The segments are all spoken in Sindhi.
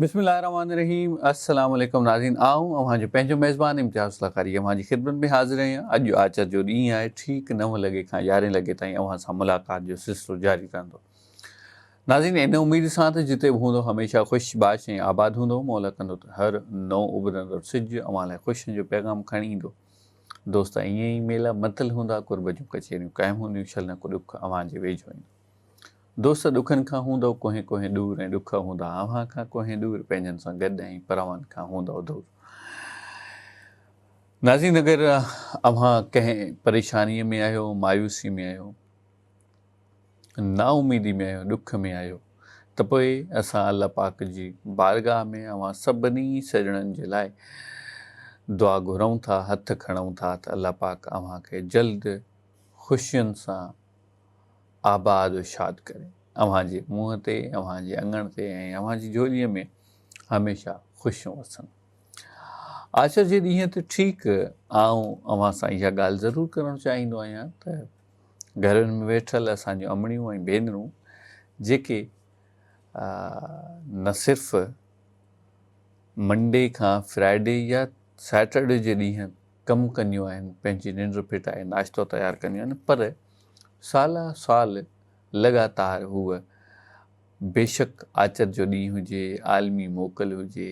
بسم الله الرحمن الرحيم السلام عليڪم ناظرين آئون اوهان جو پنهنجو ميزبان امتياز لغاري اوهان جي خدمت ۾ حاضر آهيان اڄ آچر جو ڏينهن آهي ٺيڪ 9 لڳي کان 11 لڳي تائين اوهان سان ملاقات جو سلسلو جاري رهندو ناظرين ان اميد سان ته جتي به هوندو هميشه خوش باش ۽ آباد هوندو مولا ڪندو ته هر نئون اڀرندڙ سج اوهان لاء خوشين جو پيغام کڻي ايندو دوست ائين ئي ميلا متل هوندا قرب جون ڪچهريون قائم هونديون شل نه ڪو ڏک اوهان جي ويجهو ايندو دوست ڏکن کان هوندو ڪوهين ڪوهين ڏور ۽ ڏک هوندا اوهان کان ڪوهين ڏور پنهنجن سان گڏ ۽ پراون کان هوندو دور ناظرين اگر اوهان ڪنهن پريشانيء ۾ آهيو مايوسي ۾ آهيو نااميدي ۾ آهيو، ڏک ۾ آهيو ته پوء اسان الله پاڪ جي بارگاهه ۾ اوهان سڀني سڄڻن جي لاء دعا گهرون ٿا، هٿ کڻون ٿا ته الله پاڪ اوهان کي جلد خوشين سان آباد و شاد ڪري. اوهان جي منهن تي، اوهان جي اڱڻ تي ۽ اوهان جي جهوليء ۾ هميشه خوشيون وسن. آچر جي ڏينهن تي ٺيڪ آئون اوهان سان اها ڳالهه ضرور ڪرڻ چاهيندو آهيان ته گهرن ۾ ويٺل اسان جون امڙيون ۽ ڀينرون جيڪي نه صرف منڊي کان فرائيڊي يا سيٽرڊي جي ڏينهن ڪم ڪنديون آهن پنهنجي ننڊ ڦٽائي ناشتو تيار ڪنديون آهن پر سالا سال لڳاتار هوء بيشڪ آچر جو ڏينهن هجي عالمي موڪل هجي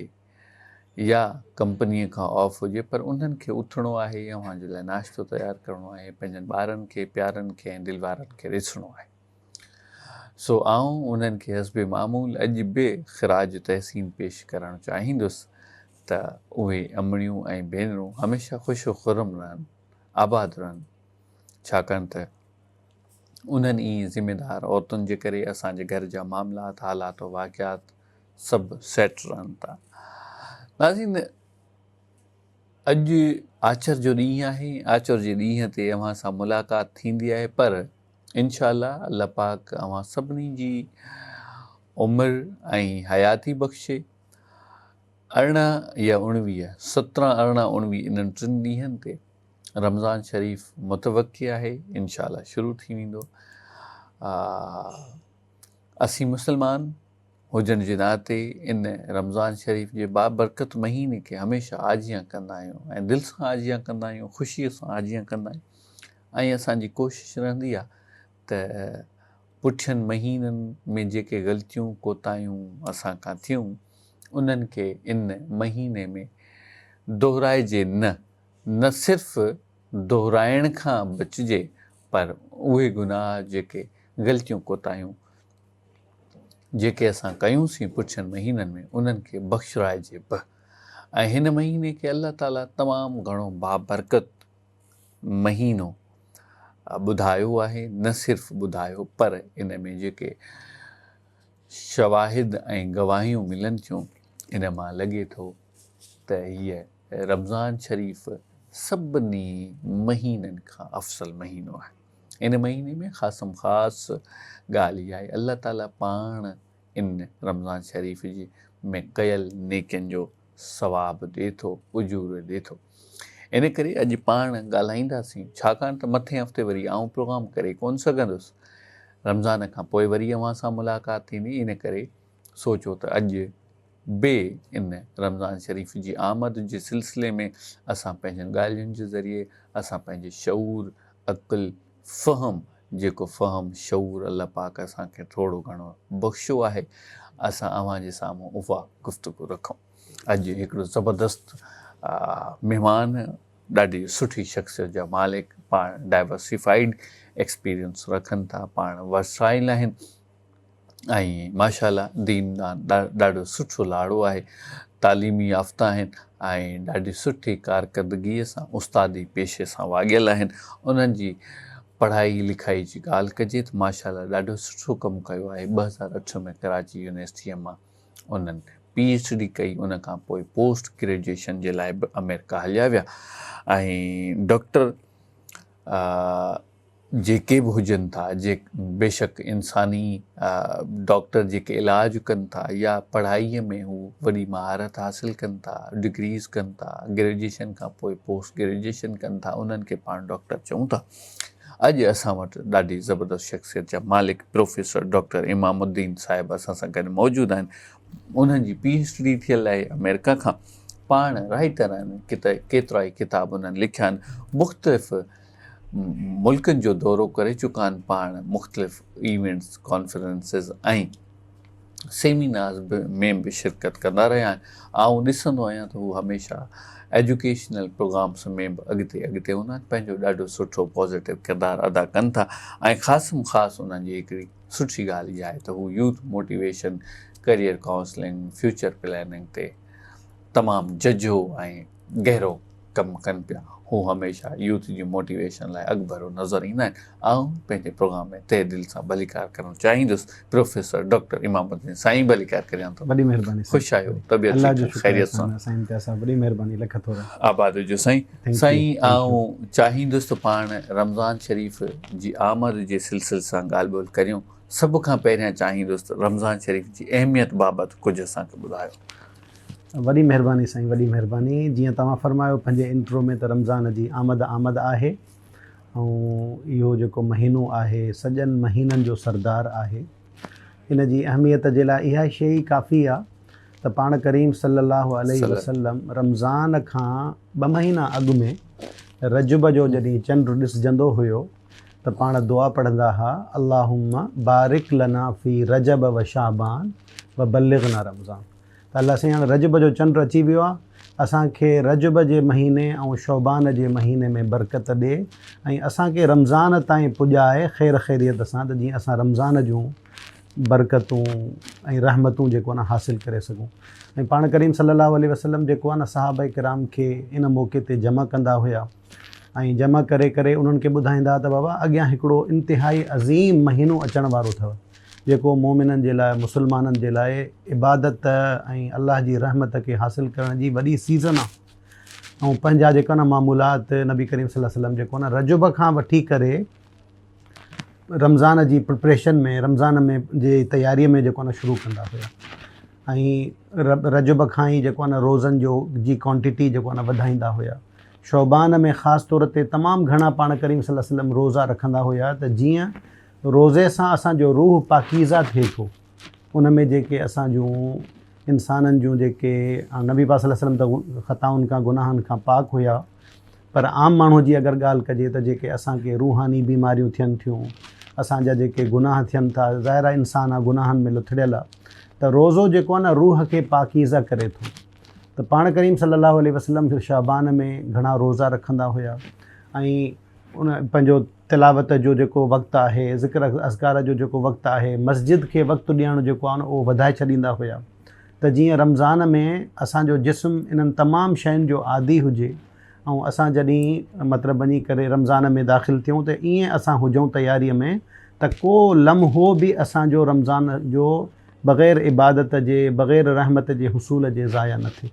يا ڪمپنيء کان آف هجي پر انهن کي اٿڻو آهي، اوهان جي لاء ناشتو تيار ڪرڻو آهي، پنهنجن ٻارن کي، پيارن کي ۽ دل وارن کي ڏسڻو آهي. سو آئون انهن کي حسب معمول اڄ به خراج تحسين پيش ڪرڻ چاهيندس ته اهي امڙيون ۽ ڀينرون هميشه خوش و خرم رهن، آباد رهن، ڇاڪاڻ ته انهن ئي ذميدار عورتن جي ڪري اسان جي گهر جا معاملات، حالات و واقعات سڀ سيٽ رهن ٿا. ناظرين اڄ آچر جو ڏينهن آهي، آچر جي ڏينهن تي اوهان سان ملاقات ٿيندي آهي پر انشاء الله الله پاڪ اوهان سڀني جي عمر ۽ حياتي بخشي 18 يا 19 17 18 19 انهن ٽن ڏينهن تي رمضان شريف متوقع آهي انشاء الله شروع ٿي ويندو. اسين مسلمان هجڻ جي ناتي ان رمضان شريف جي بابرڪت مهيني کي هميشه آجيان ڪندا آهيون ۽ دل سان آجيان ڪندا آهيون، خوشيء سان آجيان ڪندا آهيون ۽ اسان جي ڪوشش رهندي آهي ته پٺين مهينن ۾ جيڪي غلطيون ڪوتاهيون اسان کان ٿيون انهن کي ان مهيني ۾ دهرائجي نه، نه صرف دهرائڻ کان بچجي پر اهي گناهه جيڪي غلطيون ڪوتاهيون جيڪي اسان ڪيون سين پٺين مهينن ۾ انهن کي بخشرائجي به ۽ هن مهيني کي الله تعالي تمام گهڻو بابرڪت مهينو ٻڌايو آهي نه صرف ٻڌايو پر ان ۾ جيڪي شواهد ۽ گواهيون ملن ٿيون ان مان لڳي ٿو ته هيء رمضان شريف سڀني مهينن کان افضل مهينو آهي. ان مهيني ۾ خاصم خاص ڳالهه اها آهي الله تعالي پاڻ ان رمضان شريف جي ۾ ڪيل نيڪين جو ثواب ڏي ٿو، اجورو ڏي ٿو. ان ڪري اڄ پاڻ ڳالهائينداسين ڇاڪاڻ ته مٿين هفتي وري آئون پروگرام ڪري ڪونه سگهندس. رمضان کان پوء وري اوهان سان ملاقات ٿيندي ان ڪري سوچيو ته اڄ به ان رمضان شريف جي آمد جي سلسلي ۾ اسان پنهنجن ڳالهين جي ذريعي اسان پنهنجي شعور، عقل، فهم جيڪو فهم، شعور الله پاڪ اسان کي ٿورو گهڻو بخشيو آهي اسان اوهان جي سامهون اها گفتگو رکون. اڄ هڪڙو زبردست مهمان ڏاڍي سٺي شخصيت جا مالڪ پاڻ ڊائيورسيفائيڊ ايڪسپيرينس رکن ٿا پاڻ ورسائل آهن. ۽ ماشاء الله دين ڏانهن ڏاڍو سٺو لاڙو آهي تعليمي يافته آهن ۽ ڏاڍي سٺي ڪارڪردگيء سان استادي پيشي سان واڳيل آهن انهن جي پڙهائي لکائي جي ڳالهه ڪجي ته ماشاء الله ڏاڍو سٺو ڪم ڪيو آهي 2008 ۾ ڪراچي يونيورسٽيء مان انهن پي ايڇ ڊي ڪئي ان کان پوء پوسٽ گريجوئيشن جي لاء به آمريڪا هليا ويا ۽ ڊاڪٽر جيڪي به هجن ٿا جي بيشڪ انساني ڊاڪٽر جيڪي علاج ڪن ٿا يا پڙهائيء ۾ هو وڏي مهارت حاصل ڪن ٿا ڊگريز ڪن ٿا گريجوئيشن کان پوء پوسٽ گريجوئيشن ڪن ٿا انهن کي پاڻ ڊاڪٽر چئون ٿا اڄ اسان وٽ ڏاڍي زبردست شخصيت جا مالڪ پروفيسر ڊاڪٽر امام الدين صاحب اسان سان گڏ موجود آهن. انهن جي پي ايڇ ڊي ٿيل آهي آمريڪا کان. پاڻ رائيٽر آهن، ڪيترائي ڪتاب انهن لکيا آهن. مختلف ملڪن جو دورو ڪري چڪا آهن. پاڻ مختلف ايونٽس، ڪانفرنسز ۽ سيمينارز ۾ به شرڪت ڪندا رهيا آهن. آئون ڏسندو آهيان ته هو هميشه ايجوڪيشنل پروگرامس ۾ به اڳتي اڳتي هوندا آهن. پنهنجو ڏاڍو سٺو پازيٽو ڪردار ادا ڪن ٿا ۽ خاصم خاص انهن جي هڪڙي سٺي ڳالهه اها آهي ته هو youth motivation, career counselling, future planning تي تمام ججهو ۽ گهرو ڪم ڪن پيا. هو هميشه يوٿ جي موٽيويشن لاء اڳڀرو نظر ايندا آهن. آئون پنهنجي پروگرام ۾ تهه دل سان ڀليڪار ڪرڻ چاهيندس. پروفيسر ڊاڪٽر امام الدين سائين ڀليڪار ڪريان ٿو. وڏي مهرباني سائين. خوش آهيو طبيعت الله جو ٺيڪ شڪر خيريت سان. سائين امتياز صاحب وڏي مهرباني لک ٿورا. آباد هجو سائين. سائين آئون چاهيندس ته پاڻ رمضان شريف جي آمد جي سلسلي سان ڳالهه ٻولهه ڪريون. سڀ کان پهريان چاهيندس ته رمضان شريف جي اهميت بابت ڪجهه اسان کي ٻڌايو. وڏي مهرباني سائين وڏي مهرباني جيئن توهان فرمايو پنهنجي انٽرو ۾ ته رمضان جي آمد آمد آهي ۽ اهو جيڪو مهينو آهي سڄن مهينن جو سردار آهي ان جي اهميت جي لاء اها شيء ئي ڪافي آ ته پاڻ ڪريم صلي الله عليه وسلم رمضان کان ٻه مهينا اڳ ۾ رجب جو جڏهن چنڊ ڏسجندو هيو ته پاڻ دعا پڙهندا ها اللهم بارڪ لنا في رجب و شعبان و بلغنا رمضان ته الله سائين هاڻ رجب جو چنڊ اچي ويو آهي اسان کي رجب جي مهيني ۽ شعبان جي مهيني ۾ برڪت ڏي ۽ اسان کي رمضان تائين پڄائي خير خيريت سان ته جيئن اسان رمضان جون برڪتون ۽ رحمتون جيڪو آهي نه حاصل ڪري سگهون ۽ پاڻ ڪريم صلي الله عليه وسلم جيڪو آهي نه صحابه ڪرام کي ان موقعي تي جمع ڪندا هيا ۽ جمع ڪري ڪري انهن کي ٻڌائيندا ته بابا اڳيان هڪڙو انتهائي عظيم مهينو اچڻ وارو اٿو جيڪو مؤمنن جي لاء مسلمانن جي لاء عبادت ۽ الله جي رحمت کي حاصل ڪرڻ جي وڏي سيزن آ ۽ پنهنجا جيڪا نه معمولات نبي ڪريم صلي الله عليه وسلم جيڪو نه رجب کان وٺي ڪري رمضان جي پرپريشن ۾ رمضان ۾ جي تياري ۾ جيڪو نه شروع ڪندا هيا ۽ رجب کان ئي جيڪو نه روزن جو جي ڪوانٽيٽي جيڪو نه وڌائيندا هيا شعبان ۾ خاص طور تي تمام گهڻا پاڻ ڪريم صلي الله عليه وسلم روزا رکندا هيا ته جيئن روزي سان اسان جو روح پاڪيزه ٿئي ٿو. ان ۾ جيڪي اسان جون انسانن جون جيڪي نبي پاڪ صلي الله عليه وسلم ته خطائن کان گناهن کان پاڪ هيا پر عام ماڻهو جي اگر ڳالهه ڪجي ته جيڪي اسان کي روحاني بيماريون ٿين ٿيون اسان جا جيڪي گناهه ٿين ٿا ظاهر آهي انسان آهي گناهن ۾ لٿڙيل آهي ته روزو جيڪو آهي نه روح کي پاڪيزه ڪري ٿو ته پاڻ ڪريم صلي الله عليه وسلم شعبان ۾ گهڻا روزا رکندا هيا ۽ ان پنهنجو تلاوت جو جيڪو وقت آهي، ذڪر اذڪار جو جيڪو وقت آهي، مسجد کي وقت ڏيڻ جيڪو آهي نه اهو وڌائي ڇڏيندا هيا ته جيئن رمضان ۾ اسان جو جسم انهن تمام شين جو عادي هجي ۽ اسان جڏهن مطلب وڃي ڪري رمضان ۾ داخل ٿيون ته ائين اسان هجون تياري ۾ ته ڪو لمحو به اسان جو رمضان جو بغير عبادت جي بغير رحمت جي حصول جي ضايع نه ٿئي.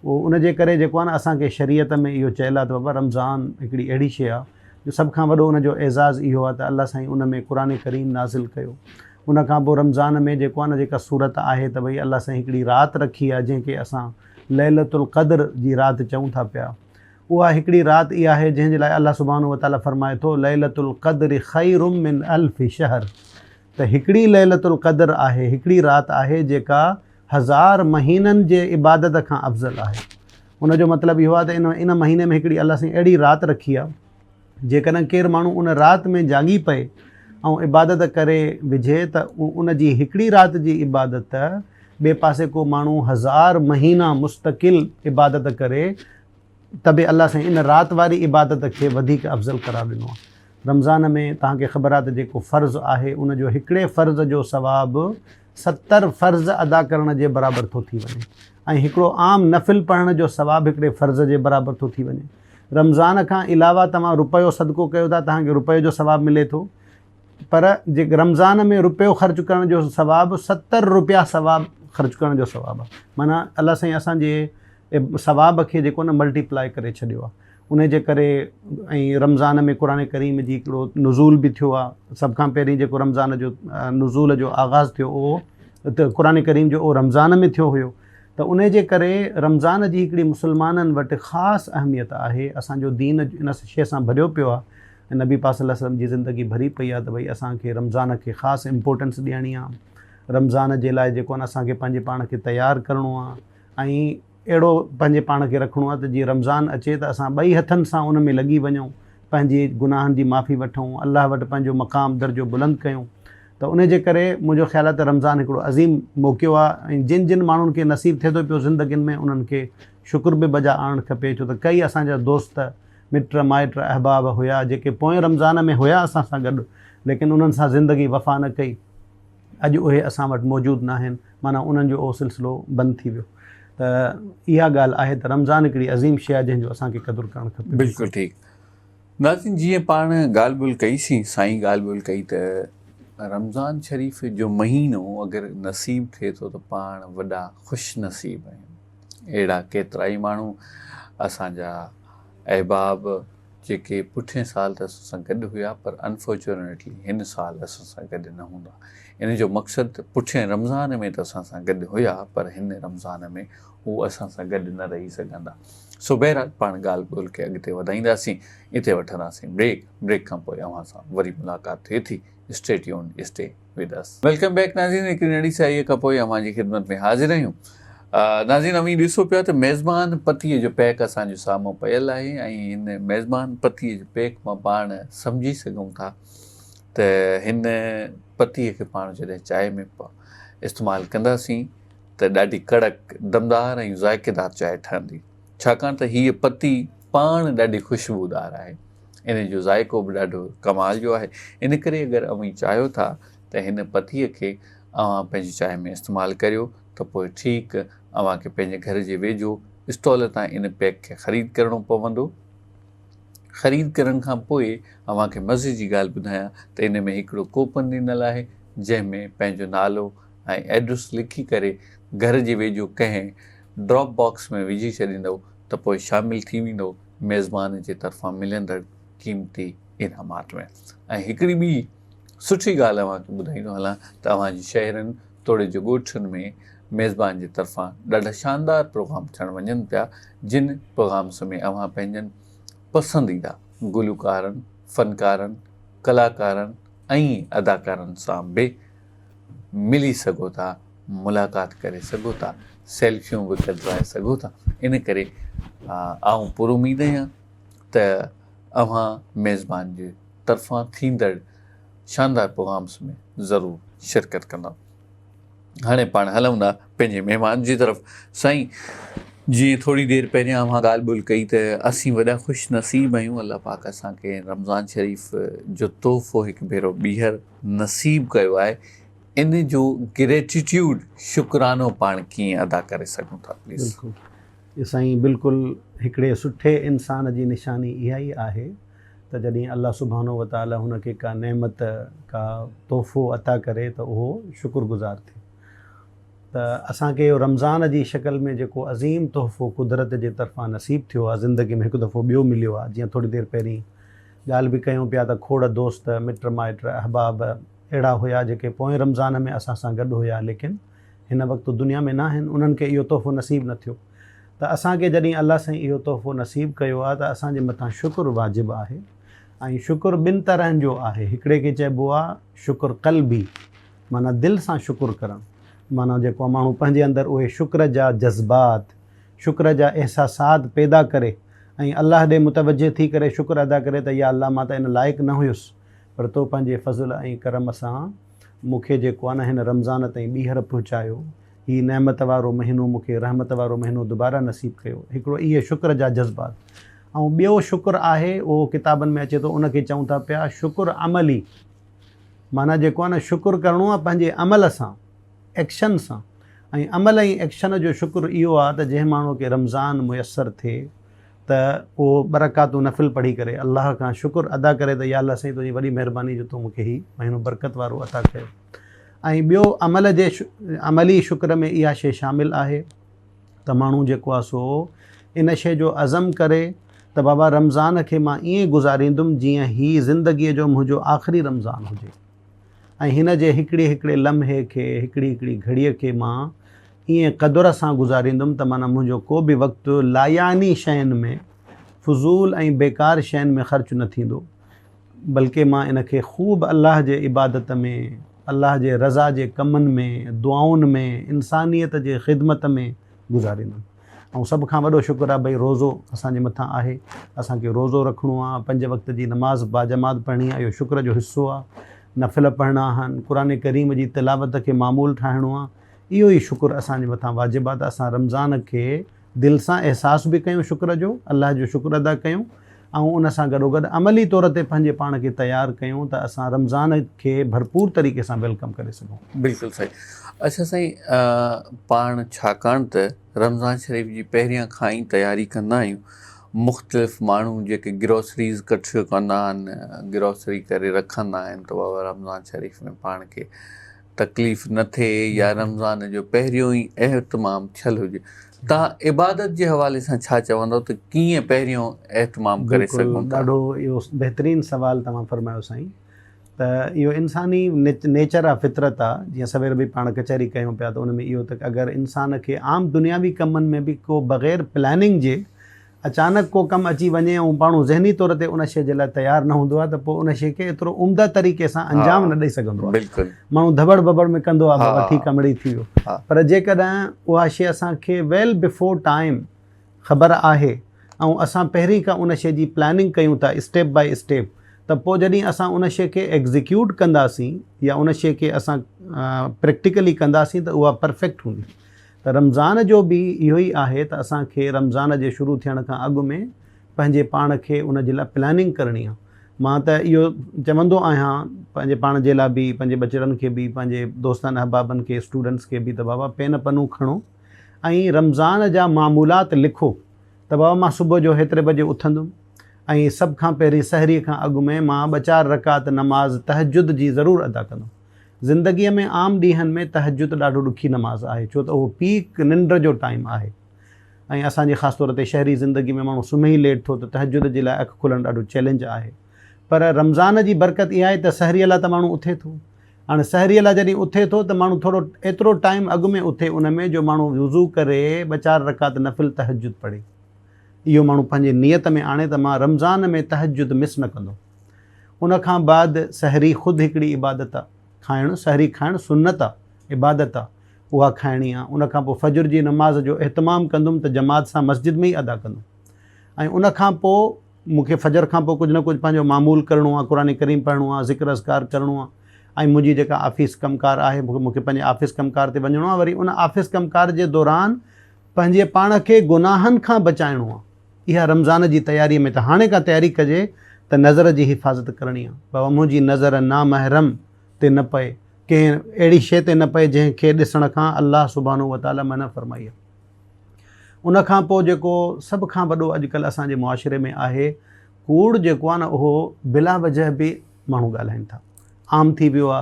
اهو ان جي ڪري جيڪو آهي نه اسان کي شريعت ۾ اهو چيل آهي ته بابا رمضان هڪڙي اهڙي شيء آهي جو سڀ کان وڏو ان جو اعزاز اهو آهي ته الله سائين ان ۾ قرآن ڪريم نازل ڪيو ان کان پوء رمضان ۾ جيڪو آهي نه جيڪا صورت آهي ته ڀئي الله سائين هڪڙي رات رکي آهي جنهن کي اسان ليلة القدر جي رات چئون ٿا پيا اها هڪڙي رات اها آهي جنهن جي لاء الله سبحانه وتعالٰي فرمائي ٿو ليلة القدر خير من الف شهر ته هڪڙي ليلة القدر آهي، هڪڙي رات آهي جيڪا هزار مهينن جي عبادت کان افضل آهي. ان جو مطلب اهو آهي ته ان ان مهيني ۾ هڪڙي الله سائين اهڙي رات رکي آهي، جيڪڏهن ڪير ماڻهو ان رات ۾ جاڳي پئي ۽ عبادت ڪري وجهي ته ان جي هڪڙي رات جي عبادت ٻئي پاسي ڪو ماڻهو هزار مهينا مستقل عبادت ڪري ته به الله سائين ان رات واري عبادت کي وڌيڪ افضل قرار ڏنو آهي. رمضان ۾ توهان کي خبر آهي ته جيڪو فرض آهي ان جو هڪڙي فرض جو ثواب 70 فرض ادا ڪرڻ جي برابر ٿو ٿي وڃي ۽ هڪڙو عام نفل پڙهڻ جو ثواب هڪڙي فرض جي برابر ٿو ٿي وڃي. رمضان کان علاوه توهان رپيو صدقو ڪيو ٿا توهان کي رپئي جو ثواب ملي ٿو پر جي رمضان ۾ رپيو خرچ ڪرڻ جو ثواب 70 رپيا ثواب خرچ ڪرڻ جو ثواب آهي معنيٰ الله سائين اسان جي ثواب کي جيڪو نه ملٽي پلائي ڪري ڇڏيو آهي ان جي ڪري ۽ رمضان ۾ قرآن ڪريم جي هڪڙو نزول به ٿيو آهي سڀ کان پهرين جيڪو رمضان جو نزول جو آغاز ٿيو اهو ته قرآن ڪريم جو اهو رمضان ۾ ٿيو هيو ته ان جي ڪري رمضان جي هڪڙي مسلمانن وٽ خاص اهميت آهي اسانجو دين ان شيء سان ڀريو پيو آهي ۽ نبي پاڪ صلي الله عليه وسلم جي زندگي ڀري پئي آهي ته ڀئي اسان کي رمضان کي خاص امپورٽنس ڏيڻي آهي رمضان جي لاء جيڪو آهي نه اسان کي پنهنجي پاڻ کي تيار ڪرڻو آهي ۽ اهڙو پنهنجي پاڻ کي رکڻو آهي ته جيئن رمضان اچي ته اسان ٻئي هٿن سان ان ۾ لڳي وڃون، پنهنجي گناهن جي معافي وٺون، الله وٽ پنهنجو مقام درجو بلند ڪيون ته ان جي ڪري منهنجو خيال آهي ته رمضان هڪڙو عظيم موقعو آهي ۽ جن جن ماڻهن کي نصيب ٿئي ٿو پيو زندگين ۾ انهن کي شڪر به بجا آڻڻ کپي ڇو ته ڪئي اسان جا دوست مٽ مائٽ احباب هيا جيڪي پوئين رمضان ۾ هيا اسان سان گڏ ليڪن انهن سان زندگي وفا نه ڪئي. اڄ اهي اسان وٽ موجود ناهن معنيٰ انهن جو اهو سلسلو بند ٿي ويو ته اها ڳالهه آهي ته رمضان هڪڙي عظيم شيء آهي جنهن جو اسان کي قدر ڪرڻ کپي. بلڪل ٺيڪ ناظرين جيئن پاڻ ڳالهه ٻولهه ڪئي سين سائين ڳالهه ٻولهه ڪئي ته رمضان شريف جو مهينو اگر نصيب ٿئي ٿو ته پاڻ وڏا خوش نصيب آهيون اهڙا ڪيترائي ماڻهو اسان جا احباب جيڪي پٺئين سال ته اسان سان گڏ هيا پر انفارچونيٽلي هن سال اسان سان گڏ نه هوندا. ان جو مقصد ته پٺئين رمضان ۾ ته اسان سان گڏ هيا پر هن رمضان ۾ هو اسان سان گڏ نه رهي سگهندا. سو بهرحال پاڻ ڳالهه ٻولهه کي اڳتي وڌائينداسين. اتي وٺنداسين بريڪ. بريڪ کان پوء اوهان سان وري ملاقات ٿئي ٿي. Stay tuned stay with us. Welcome back ناظرين هڪڙي ننڍي ساهيء کان پوء اوهان جي خدمت ۾ حاضر آهيون. ناظرين اوهين ڏسو پيا ته ميزبان پتيء جو پيڪ اسان جو سامهون پيل آهي ۽ هن ميزبان پتيء جي پيڪ مان پاڻ سمجهي سگهون ٿا ته هن پتيء کي پاڻ جڏهن چانهه ۾ استعمال ڪنداسين ته ڏاڍي ڪڙڪ دمدار ۽ ذائقيدار چانهه ٺهندي ڇاڪاڻ ته هيء پتي پاڻ ڏاڍي خوشبودار آهي ان جو ذائقو به ڏاڍو ڪمال جو آهي ان ڪري اگر اوهين چاهيو ٿا ته هن پتيء کي اوهان پنهنجي چانهه ۾ استعمال ڪريو ته پوء ٺيڪ اوهان کي پنهنجي گهر جي ويجهو اسٽال تان ان پيڪ کي خريد ڪرڻو پوندو. خريد ڪرڻ کان پوء اوهان کي مزي جي ڳالهه ٻڌايان ته ان ۾ هڪڙو ڪوپن ڏنل آهي جنهن ۾ پنهنجو نالو ۽ ايڊريس لکي ڪري گهر جي ويجهو ڪنهن ڊراپ باڪس ۾ وجهي ڇڏيندؤ ته پوء شامل ٿي ويندؤ ميزبان جي طرفان ملندڙ قيمتي انعامات ۾. ۽ هڪڙي ٻي سٺي ڳالهه اوهان کي ٻڌائيندو هلان ته اوهان جي شهرن توڙي جو ڳوٺن ۾ ميزبان جي طرفان ڏاڍا شاندار پروگرام ٿيڻ وڃن پيا جن پروگرامس ۾ اوهان پنهنجن پسنديده گلوڪارن، فنڪارن، ڪلاڪارن ۽ اداڪارن سان به ملي سگهو ٿا، ملاقات ڪري سگهو ٿا، سيلفيون به ڪڍرائي سگهو ٿا ان ڪري آئون پر اميد آهيان ته اوهان ميزبان جي طرفان ٿيندڙ شاندار پروگرامس ۾ ضرور شرڪت ڪندا. هاڻي پاڻ هلون ٿا پنهنجي مهمان جي طرف. سائين جيئن ٿوري دير پهريان اوهان ڳالهه ٻولهه ڪئي ته اسين وڏا خوش نصيب آهيون الله پاڪ اسان کي رمضان شريف جو تحفو هڪ ڀيرو ٻيهر نصيب ڪيو آهي ان جو گريٽيٽيوڊ شڪرانو پاڻ ڪيئن ادا ڪري سگهون ٿا پليز. بلڪل سائين بلڪل هڪڙي سٺي انسان جي نشاني اها ئي آهي ته جڏهن الله سبحانه وتعاليٰ هن کي ڪا نعمت، ڪا تحفو عطا ڪري ته اهو شڪر گذار ٿئي. ته اسان کي اهو رمضان جي شڪل ۾ جيڪو عظيم تحفو قدرت جي طرفان نصيب ٿيو آهي، زندگي ۾ هڪ دفعو ٻيو مليو آهي، جيئن ٿوري دير پهرين ڳالهه به ڪيون پيا ته کوڙ دوست، مٽ مائٽ، احباب اهڙا هيا جيڪي پوئين رمضان ۾ اسان سان گڏ هيا ليڪن هن وقت دنيا ۾ ناهن، انهن کي اهو تحفو نصيب نه ٿيو. ته اسان کي جڏهن الله سائين اهو تحفو نصيب ڪيو آهي ته اسان جي مٿان شڪر واجب آهي ۽ شڪر ٻن طرحن جو آهي هڪڙي کي چئبو آهي شڪر قلبي معنيٰ دل سان شڪر ڪرڻ معنيٰ جيڪو ماڻهو پنهنجي اندر اهي شڪر جا جذبات شڪر جا احساسات پيدا ڪري ۽ الله ڏي متوجه ٿي ڪري شڪر ادا ڪري ته يا الله مان ته ان لائق نه هيس پر تو پنهنجي فضل ۽ ڪرم سان مون کي جيڪو آهي نه هن رمضان تائين ٻيهر پهچايو هي نعمت وارو مهينو مون کي رحمت وارو مهينو دوباره نصيب ڪيو. هڪڙو اهي شڪر جا جذبات ۽ ٻيو شڪر آهي اهو ڪتابن ۾ اچي ٿو ان کي چئون ٿا پيا شڪر عملي معنيٰ جيڪو آهي نه شڪر ڪرڻو آهي پنهنجي عمل سان ايڪشن سان ۽ عمل ۽ ايڪشن جو شڪر اهو آهي ته جنهن ماڻهو کي رمضان ميسر ٿئي ته اهو ٻه رڪعتون نفل پڙهي ڪري الله کان شڪر ادا ڪري ته يا الله سائين تنهنجي وڏي مهرباني جو تو مون کي هي مهينو برڪت وارو عطا ڪيو. ۽ ٻيو عمل جي عملي شڪر ۾ اها شيء شامل آهي ته ماڻهو جيڪو آهي سو ان شيء جو عزم ڪري ته بابا رمضان کي مان ائين گذاريندم جيئن هي زندگيء جو منهنجو آخري رمضان هجي ۽ هن جي هڪڙي هڪڙي لمحي کي هڪڙي هڪڙي گهڙيء کي مان ائين قدر سان گذاريندم ته معنيٰ منهنجو ڪو به وقت لايعني شين ۾ فضول ۽ بيڪار شين ۾ خرچ نه ٿيندو. بلڪه مان ان کي خوب الله جي عبادت ۾، الله جي رضا جي ڪمن ۾، دعائن ۾، انسانيت جي خدمت ۾ گذاريندم. ۽ سڀ کان وڏو شڪر آ ڀئي روزو اسان جي مٿان آهي، اسان کي روزو رکڻو آ، پنج وقت جي نماز باجماعت پڙهڻي آ، اهو شڪر جو حصو آ، نفل پڙهڻا آهن، قرآن ڪريم جي تلاوت کي معمول ٺاهڻو آ، اهو ئي شڪر اسان جي مٿان واجب آ ته اسان رمضان کي دل سان احساس به ڪيون شڪر جو، الله جو شڪر ادا ڪيون ۽ ان سان گڏوگڏ عملي طور تي پنهنجي پاڻ کي تيار ڪيون ته اسان رمضان کي ڀرپور طريقي سان welcome ڪري سگهون. بلڪل صحيح اڇا سائين پاڻ ڇاڪاڻ ته رمضان شريف جي پهريان کان ئي تياري ڪندا آهيون مختلف ماڻهو جيڪي گروسريز ڪٺيون ڪندا آهن گروسري ڪري رکندا آهن ته بابا رمضان شريف ۾ پاڻ کي تڪليف نه ٿئي يا رمضان جو پهريون ئي اهتمام ٿيل هجي تان عبادت جي حوالي سان ڇا چوندو ته ڪيئن پهريون اهتمام ڪري سگهون ٿا؟ ڏاڍو اهو بهترين سوال توهان فرمايو سائين ته اهو انساني نيچر آ فطرت آ جيئن سوير به پاڻ ڪچهري ڪيون پيا ته ان ۾ اهو ته اگر انسان کي عام دنياوي ڪمن ۾ به ڪو بغير پلاننگ جي اچانڪ ڪو ڪم اچي وڃي ۽ ماڻهو ذهني طور تي ان شيء جي لاء تيار نه هوندو آهي ته پوء ان شيء کي ايترو عمده طريقي سان انجام نه ڏئي سگهندو آهي. ماڻهو ڌٻڙ ٻٻڙ ۾ ڪندو آهي بابا ٺيڪ آهي مڙئي ٿي ويو. پر جيڪڏهن اها شيء اسان کي ويل بفور ٽائيم خبر آهي ۽ اسان پهرين کان ان شيء جي پلاننگ ڪيون ٿا اسٽيپ بائي اسٽيپ ته پوء جڏهن اسان ان شيء کي ايگزيڪيوٽ ڪنداسين يا ان شيء کي اسان پريڪٽيڪلي ڪنداسين ته اها پرفيڪٽ هوندي. ته رمضان جو به اهو ئي آهي ته اسان کي رمضان جي شروع ٿيڻ کان اڳ ۾ پنهنجي پاڻ کي ان جي لاء پلاننگ ڪرڻي آهي. مان ته اهو چوندو آهيان پنهنجي پاڻ جي لاء به پنهنجي ٻچڙن کي به پنهنجي دوستن احبابن کي اسٽوڊنٽس کي به ته بابا پين پنو کڻو ۽ رمضان جا معمولات لکو ته بابا مان صبح جو هيتري بجي اٿندم ۽ سڀ کان پهرين سحري کان اڳ ۾ مان ٻه چار رڪعت نماز تهجد جي ضرور ادا ڪندم. زندگيء ۾ عام ڏينهن ۾ تهجد ڏاڍو ڏکي نماز آهي ڇو ته اهو پيڪ ننڊ جو ٽائيم آهي ۽ اسان جي خاص طور تي شهري زندگي ۾ ماڻهو سمهي ليٽ ٿو ته تهجد جي لاء اک کلڻ ڏاڍو چئلينج آهي پر رمضان جي برڪت اها آهي ته سحريء لاء ته ماڻهو اٿي ٿو هاڻي سحريء لاء جڏهن اٿي ٿو ته ماڻهو ٿورو ايترو ٽائيم اڳ ۾ اٿي ان ۾ جو ماڻهو وضو ڪري ٻه چار رڪعت نفل تهجد پڙهي اهو ماڻهو پنهنجي نيت ۾ آڻي ته مان رمضان ۾ تهجد مس نه ڪندو. ان کان بعد سحري خود هڪڙي عبادت آ، کائڻ، سحري کائڻ سنت آ، عبادت آ، اها کائڻي آ، ان کان پوء فجر جي نماز جو اهتمام ڪندم ته جماعت سان مسجد ۾ ئي ادا ڪندم ۽ ان کان پوء مون کي فجر کان پوء ڪجهه نه ڪجهه پنهنجو معمول ڪرڻو آ، قرآن ڪريم پڙهڻو آ، ذڪر اذڪار ڪرڻو آ ۽ منهنجي جيڪا آفيس ڪم ڪار آهي مون کي پنهنجي آفيس ڪم ڪار تي وڃڻو آ، وري ان آفيس ڪم ڪار جي دوران پنهنجي پاڻ کي گناهن کان بچائڻو آ. اها رمضان جي تياريء ۾ ته هاڻي کان تياري ڪجي ته نظر جي حفاظت ڪرڻي آ. بابا منهنجي نظر نامحرم تي نه پئي، ڪنهن اهڙي شيء تي نه پئي جنهن کي ڏسڻ کان الله سبحانه وتعاليٰ منع فرمائي آ. ان کان پوء جيڪو سڀ کان وڏو اڄڪلهه اسان جي معاشري ۾ آهي ڪوڙ جيڪو آ نه اهو بلا وجه به ماڻهو ڳالهائين ٿا. عام ٿي ويو آ.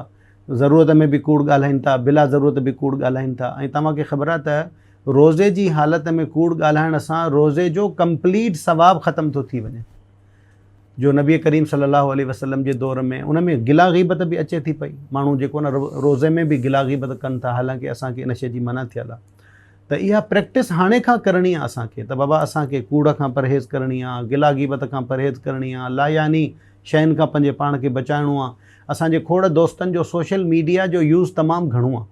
ضرورت ۾ به ڪوڙ ڳالهائين ٿا، بلا ضرورت به ڪوڙ ڳالهائين ٿا ۽ توهان کي خبر آ ته روزي جي حالت ۾ ڪوڙ ڳالهائڻ سان روزي جو ڪمپليٽ ثواب ختم ٿو ٿي وڃي جو نبي ڪريم صلي الله عليه وسلم جي دور ۾ ان ۾ گلا غيبت به اچي ٿي پئي ماڻهو جيڪو نه روزي ۾ به گلا غيبت ڪن ٿا حالانڪه اسان کي ان شيء جي منع ٿيل آهي ته اها پريڪٽس هاڻي کان ڪرڻي آهي اسان کي ته بابا اسان کي ڪوڙ کان پرهيز ڪرڻي آهي گلا غيبت کان پرهيز ڪرڻي آهي لا يعني شين کان پنهنجي پاڻ کي بچائڻو آهي اسان جي کوڙ دوستن جو سوشل ميڊيا جو يوز تمام گهڻو آهي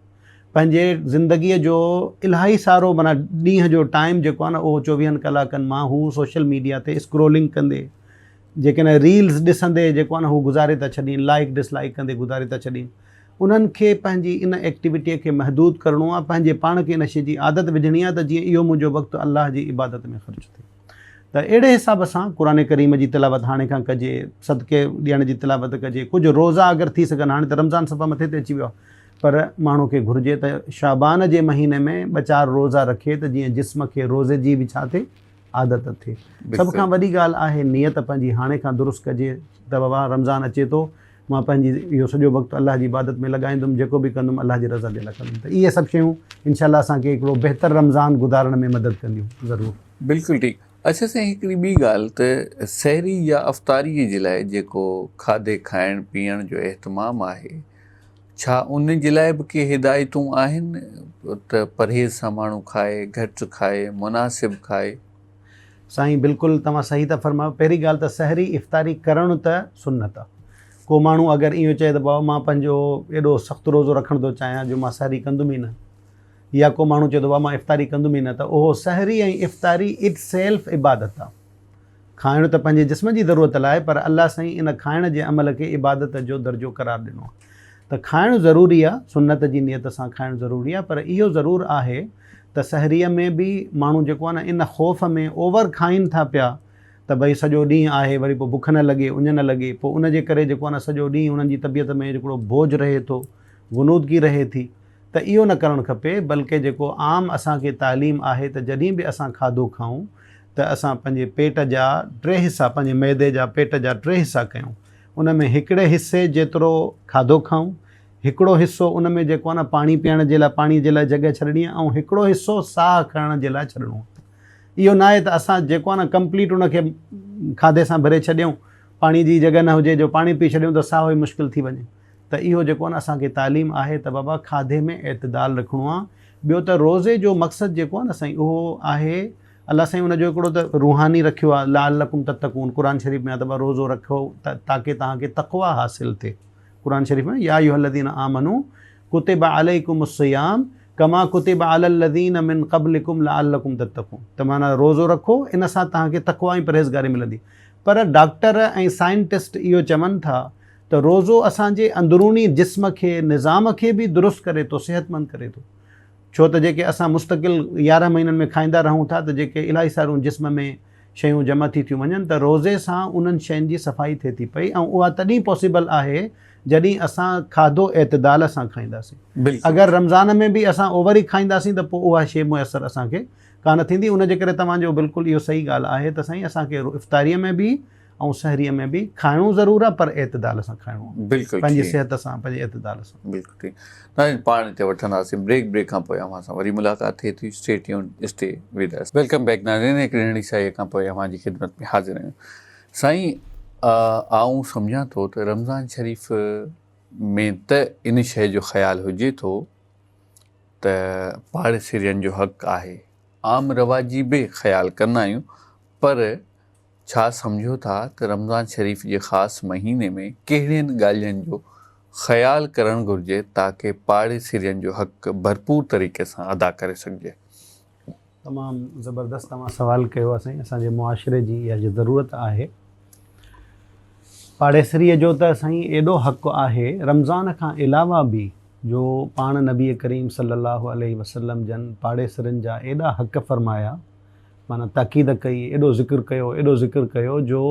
پنهنجي زندگيء جو الاهي سارو معنيٰ ڏينهن جو ٽائيم جيڪو آهي نه اهو چوويهن ڪلاڪن مان هو سوشل ميڊيا تي اسڪرولنگ ڪندي جيڪي نه ريلز ڏسندي جيڪو آهي نه هو گذاري ٿا ڇڏين لائڪ ڊس لائڪ ڪندي گذاري ٿا ڇڏين انهن کي پنهنجي ان ايڪٽيوٽيء کي محدود ڪرڻو آهي پنهنجي پاڻ کي ان شيء جي عادت وجهڻي آهي ته جيئن اهو منهنجو وقت الله جي عبادت ۾ خرچ ٿئي ته اهڙي حساب سان قرآن ڪريم جي تلاوت هاڻي کان ڪجي صدقي ڏيڻ جي تلاوت ڪجي ڪجهه روزا اگر ٿي سگهن هاڻي ته رمضان صفا مٿي تي اچي ويو آهي پر ماڻهو کي گهرجي ته شعبان جي مهيني ۾ ٻه چار روزا رکي ته جيئن جسم کي روزي جي به ڇا ٿئي عادت ٿئي. سڀ کان وڏي ڳالهه آهي نيت پنهنجي هاڻي کان درست ڪجي ته بابا رمضان اچي ٿو مان پنهنجي اهو سڄو وقت الله جي عبادت ۾ لڳائيندم جيڪو به ڪندم الله جي رضا جي لاء ڪندم ته اهي سڀ شيون انشاء الله اسان کي هڪڙو بهتر رمضان گذارڻ ۾ مدد ڪنديون ضرور. بلڪل ٺيڪ. اڇا سائين هڪڙي ٻي ڳالهه ته سحري يا افطاري جي لاء جيڪو کاڌي کائڻ پيئڻ جو اهتمام آهي ڇا ان جي لاء به ڪي هدايتون آهن ته پرهيز سان ماڻهو کائي، گهٽ کائي، مناسب کائي؟ سائين بلڪل توهان صحيح ٿا فرمايو پهرين ڳالهه ته سحري افطاري ڪرڻ ته سنت آ. ڪو ماڻهو اگر اهو چئي ته بابا مان پنهنجو ايڏو سخت روزو رکڻ ٿو چاهيان جو مان سحري ڪندم ئي نه يا ڪو ماڻهو چئي ٿو بابا مان افطاري ڪندم ئي نه ته اهو سحري ۽ افطاري it self عبادت آهي. کائڻ ته پنهنجي جسم جي ضرورت لاء پر الله سائين ان کائڻ جي عمل کي عبادت جو درجو قرار ڏنو آهي ته کائڻ ضروري آهي سنت جي نيت سان کائڻ ضروري آهي پر اهو ضرور آهي ته سحريء ۾ به ماڻهو جيڪو آهي نه ان خوف ۾ اوور کائين ٿا پيا ته ڀئي سڄو ڏينهن آهي وري پوء بک نه لڳي اڃ نه لڳي پوء ان جي ڪري جيڪو آهي نه سڄو ڏينهن انهن جي طبيعت ۾ هڪڙو بوجه رهي ٿو غنودگي رهي ٿي ته اهو نه ڪرڻ کپي بلڪه جيڪو عام اسان کي تعليم آهي ته جڏهن به اسان کاڌو کائون ته اسان پنهنجي پيٽ جا ٽي حصا پنهنجي معدي جا پيٽ جا ٽي حصا ڪيون ان ۾ هڪڙي حصي جيترو کاڌو کائون هڪڙو حصو ان ۾ جيڪو آهي نه پاڻي پيئڻ جي لاء پاڻي جي لاء جڳهه ڇڏڻي آهي ۽ هڪڙو حصو ساهه کڻڻ جي لاء ڇڏڻو آهي اهو نه آهي ته اسان جيڪو آهي نه ڪمپليٽ ان کي کاڌي سان ڀري ڇڏيون پاڻي جي جڳهه نه هجي جو پاڻي پي ڇڏيون ته ساهه ئي مشڪل ٿي وڃي ته اهو جيڪو آهي نه اسان کي تعليم آهي ته بابا کاڌي ۾ اعتدال رکڻو آهي ٻيو ته روزي جو مقصد جيڪو آهي نه سائين اهو آهي الله سائين ان جو هڪڙو ته روحاني رکيو آهي لعلڪم تتقون قرآن شريف ۾ آهي ته بابا روزو رکو ته تاڪه توهان کي تقويٰ حاصل ٿئي قرآن شريف ۾ يا ايها الذين آمنو ڪتب عليڪم الصيام ڪما ڪتب علي الذين من قبلڪم لعلڪم تتقون ته معنيٰ روزو رکو ان سان توهان کي تقويٰ ۽ پرهيزگاري ملندي پر ڊاڪٽر ۽ سائنٽسٽ اهو چون ٿا ته روزو اسان جي اندروني جسم کي، نظام کي به درست ڪري ٿو، صحتمند ڪري ٿو. ڇو ته جيڪي اسان مستقل 11 مهينن ۾ کائيندا رهون ٿا ته جيڪي الاهي ساريون جسم ۾ شيون جمع ٿي ٿيون وڃن ته روزي سان انهن شين جي صفائي ٿئي ٿي پئي ۽ اها تڏهن پاسيبل آهي جڏهن اسان کاڌو اعتدال سان کائينداسين. اگر رمضان ۾ به اسان اوور ئي کائينداسين ته پوء اها شيء ميسر اسان کي ڪانه ٿيندي. ان جي ڪري توهان جو بلڪل اهو صحيح ڳالهه آهي ته سائين اسان کي افطاريء ۾ به ۽ سحريء ۾ به کائڻو ضرور آهي پر اعتدال سان کائڻو آهي. بلڪل پنهنجي ٺيڪ. صحت سان پنهنجي اعتدال سان. بلڪل ٺيڪ ناظرين پاڻ هتي وٺنداسين بريڪ بريڪ کان پوء اوهان سان وري ملاقات ٿئي ٿي stay tuned stay with us. Welcome back ناظرين هڪ ننڍڙي ساهيء کان پوء اوهان جي خدمت ۾ حاضر آهيون سائين آئون سمجهان ٿو ته رمضان شريف ۾ ته ان شيء جو خيال هجي ٿو ته پاڙيسرين جو حق آهي عام رواجي به خيال ڪندا آهيون پر ڇا سمجهو ٿا ته رمضان شريف جي خاص مهيني ۾ ڪهڙين ڳالهين جو خيال ڪرڻ گهرجي تاڪه پاڙيسرين جو حق ڀرپور طريقي سان ادا ڪري سگهجي؟ تمام زبردست توهان سوال ڪيو آهي سائين اسان جي معاشري جي اها ضرورت آهي پاڙيسري جو ته سائين ايڏو حق آهي رمضان کان علاوه به جو پاڻ نبي ڪريم صلي الله عليه وسلم جن پاڙيسرين جا ايڏا حق فرمايا معنيٰ تاڪيد ڪئي، ايڏو ذڪر ڪيو، ايڏو ذڪر ڪيو جو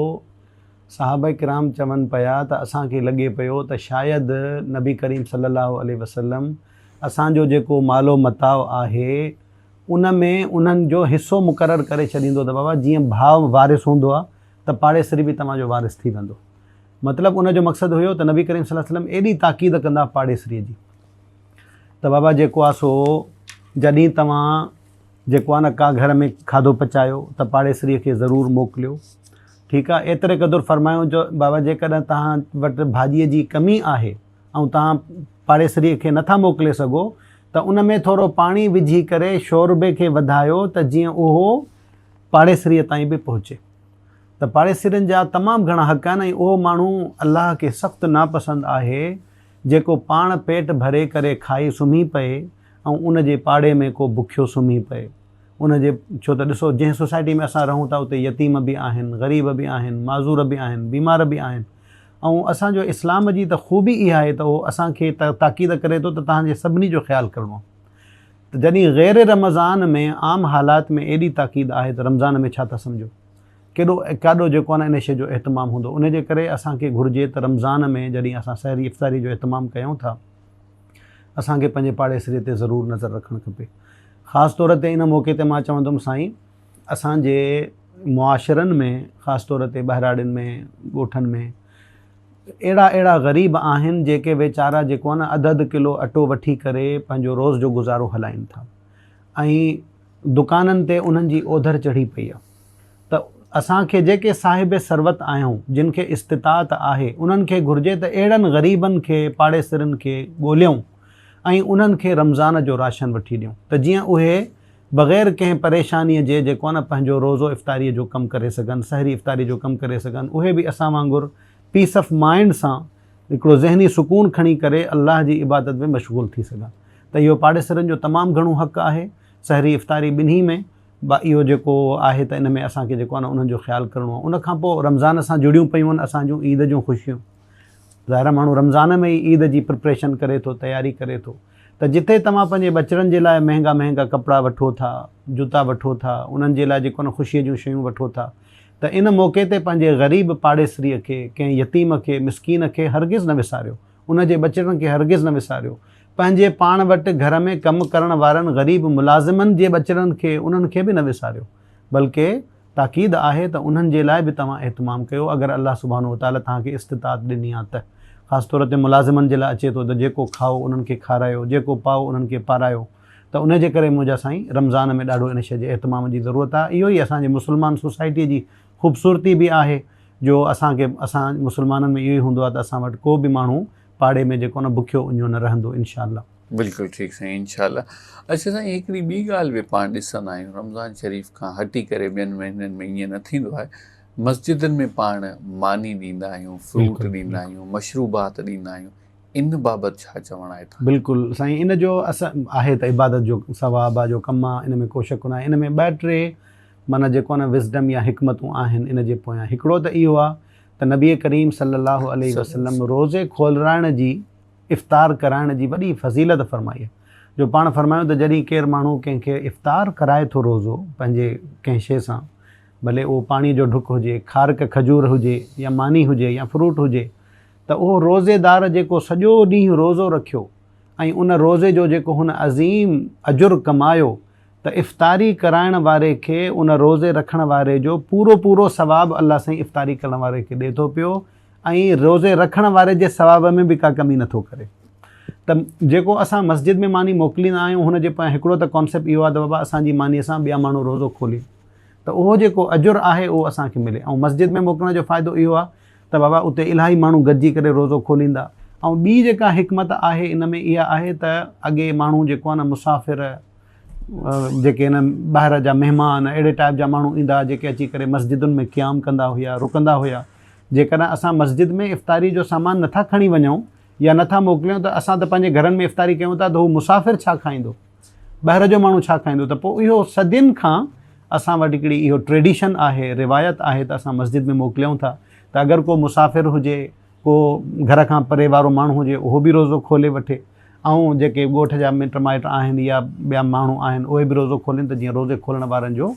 صحابه ڪرام چون پيا ته اسان کي لڳي پيو ته شايد نبي ڪريم صلي الله عليه وسلم اسان جو جيڪو مال و متاع آهي ان ۾ انهن جو حصو مقرر ڪري ڇڏيندو ته بابا جيئن ڀاء وارث هوندو آهي ته پاڙيسري به توهان جو وارث ٿي ويندو. مطلب ان جو مقصد هيو ته نبي ڪريم صلي الله عليه وسلم ايڏي تاڪيد ڪندا پاڙيسري جي ته بابا جيڪو آهي سو جڏهن توهان جيڪو آ نه ڪا گهر ۾ کاڌو پچايو ته پاڙيسريء کي ضرور موڪليو. ٺيڪ آ، ايتري قدر فرمايو جو بابا جيڪڏهن توهان وٽ ڀاڄيء جي ڪمي آهي ۽ توهان پاڙيسريء کي نٿا موڪلي سگهو ته ان ۾ ٿورو پاڻي وجهي ڪري شوربي کي وڌايو ته جيئن اهو پاڙيسريء تائين به پهچي. ته پاڙيسرين جا تمام گهڻا حق آهن ۽ اهو ماڻهو الله کي سخت ناپسند آهي جيڪو پاڻ پيٽ ڀري ڪري کائي سمهي پئي ۽ ان جي پاڙي ۾ ڪو بکيو سمهي پئي. ان جي ڇو ته ڏسو جنهن سوسائٽي ۾ اسان رهون ٿا اتي يتيم به آهن، غريب به آهن، معذور به آهن، بيمار به آهن ۽ اسان جو اسلام جي ته خوبي اها آهي ته اهو اسان کي تاڪيد ڪري ٿو ته توهان جي سڀني جو خيال ڪرڻو آهي. ته جڏهن غير رمضان ۾ عام حالات ۾ ايڏي تاڪيد آهي ته رمضان ۾ ڇا ٿا سمجهو ڪيڏو ڪاڏو جيڪو آهي نه ان شيء جو اهتمام هوندو. ان جي ڪري اسان کي گهرجي ته رمضان ۾ جڏهن اسان سحري افطاري جو اهتمام ڪيون ٿا اسان کي پنهنجي پاڙيسري تي ضرور نظر رکڻ کپي. خاص طور تي ان موقعي تي مان چوندم سائين اسان جي معاشرن ۾ خاص طور تي ٻهراڙين ۾ ڳوٺن ۾ اهڙا اهڙا غريب آهن جيڪي ويچارا جيڪو آهي نه اڌ اڌ ڪلو اٽو وٺي ڪري پنهنجو روز جو گذارو هلائين ٿا ۽ دڪانن تي انهن جي اوڌر چڙهي پئي آهي ته اسان کي جيڪي صاحب ثروت آهيون، جن کي استطاعت آهي، انهن کي گهرجي ته اهڙن غريبن کي، پاڙيسرين کي ڳوليون ۽ انهن کي رمضان جو راشن وٺي ڏيون ته جيئن اهي بغير ڪنهن پريشانيء جي جيڪو آهي نه پنهنجو روزو افطاريء جو ڪم ڪري سگهن، سحري افطاريء جو ڪم ڪري سگهن، اهي به اسان وانگر پيس آف مائنڊ سان هڪڙو ذهني سڪون کڻي ڪري الله جي عبادت ۾ مشغول ٿي سگهان ته اهو پاڙيسرين جو تمام گهڻو حق آهي سحري افطاري ٻنهي ۾ با اهو جيڪو آهي ته ان ۾ اسان کي جيڪو آهي نه انهن جو خيال ڪرڻو آهي ان کان پوء رمضان سان جڙيون پيون آهن اسان جون عيد جون خوشيون ظاهر آهي ماڻهو رمضان ۾ ئي عيد جي پرپريشن ڪري ٿو تياري ڪري ٿو ته جتي توهان پنهنجي ٻچڙن جي لاء مهنگا مهنگا ڪپڙا وٺو ٿا جوتا وٺو ٿا انهن جي لاء جيڪو نه خوشيء جون شيون وٺو ٿا ته ان موقعي تي پنهنجي غريب پاڙيسريء کي ڪنهن يتيم کي مسڪين کي هرگز نه وساريو ان جي ٻچڙن کي هرگز نه وساريو پنهنجي پاڻ وٽ گهر ۾ ڪم ڪرڻ وارن غريب ملازمن جي ٻچڙن کي انهن کي به نه وساريو بلڪه تاڪيد آهي ته انهن جي لاء به توهان اهتمام ڪيو اگر الله سبحانه وتعالي توهان کي استطاعت ڏني آ ته. خاص طور تي ملازمن جي لاء اچي ٿو ته جيڪو کائو انهن کي کارايو جيڪو پائو انهن کي پارايو ته ان جي ڪري منهنجا سائين رمضان ۾ ڏاڍو ان شيء جي اهتمام جي ضرورت آ اهو ئي اسان جي مسلمان سوسائٽي جي خوبصورتي به آهي جو اسان کي اسان مسلمانن ۾ اهو ئي هوندو آ ته اسان وٽ ڪو به ماڻهو پاڙي ۾ جيڪو نه بکيو اڃيو نه رهندو انشاء الله. بلڪل ٺيڪ سائين انشاء الله. اڇا سائين هڪڙي ٻي ڳالهه به پاڻ ڏسندا آهيون رمضان شريف کان هٽي ڪري ٻين مهينن ۾ ائين نه ٿيندو آهي مسجدن ۾ پاڻ ماني ڏيندا آهيون فروٽ ڏيندا آهيون مشروبات ڏيندا آهيون ان بابت ڇا چوڻ آهي توهان جو؟ بلڪل سائين ان جو اصل آهي ته عبادت جو ثواب آ جو ڪم آ ان ۾ ڪو شڪ ناهي ان ۾ ٻه ٽي معنيٰ جيڪو آ نه وزڊم يا حڪمتون آهن ان جي پويان هڪڙو ته اهو آ ته نبي ڪريم صلي الله عليه وسلم روزي کولرائڻ جي افطار ڪرائڻ جي وڏي فضيلت فرمائي آهي جو پاڻ فرمايو ته جڏهن ڪير ماڻهو ڪنهن کي افطار ڪرائي ٿو روزو پنهنجي ڪنهن شيء سان ڀلي اهو پاڻي جو ڍڪ هجي، کارڪ کجور هجي يا ماني هجي يا فروٽ هجي ته اهو روزيدار جيڪو سڄو ڏينهن روزو رکيو ۽ ان روزي جو جيڪو هن عظيم اجر ڪمايو ته افطاري ڪرائڻ واري کي ان روزي رکڻ واري جو پورو پورو ثواب الله سائين افطاري ڪرڻ واري کي ڏي ٿو پيو ۽ روزي رکڻ واري جي ثواب ۾ به ڪا ڪمي نٿو ڪري ته جيڪو اسان مسجد ۾ ماني موڪليندا آهيون هن جي پويان هڪڙو ته ڪانسيپٽ اهو آهي ته بابا اسان جي ماني سان ٻيا ماڻهو روزو کولين ته اهو جيڪو اجر آهي اهو اسان کي ملي ۽ مسجد ۾ موڪلڻ جو فائدو اهو آهي ته بابا اتي الاهي ماڻهو گڏجي ڪري روزو کوليندا ۽ ٻي جيڪا حڪمت آهي ان ۾ اها آهي ته اڳي ماڻهو جيڪو آهي نه مسافر جيڪي آهن ٻاهر جا مهمان اهڙي ٽائپ جا ماڻهو ايندا جيڪي اچي ڪري مسجدن ۾ قيام ڪندا هيا رڪندا هيا جيڪڏهن اسان مسجد ۾ افطاري جو سامان نٿا کڻي وڃون يا نٿا موڪليون ته اسان ته پنهنجي گهرن ۾ افطاري ڪيون ٿا ته هو مسافر ڇا کائيندو ٻاهر جو ماڻهو ڇا کائيندو ته پوء اهو صدين کان اسان وٽ هڪڙي اهو ٽريڊيشن آهي روايت آهي ته اسان مسجد ۾ موڪليون ٿا ته اگر ڪو مسافر هجي ڪو گهر کان پري وارو ماڻهو هجي اهو به روزو کولي وٺي ۽ جيڪي ڳوٺ جا مٽ مائٽ آهن يا ٻيا ماڻهو آهن اهي به روزو کولين ته جيئن روزي کولڻ وارن جو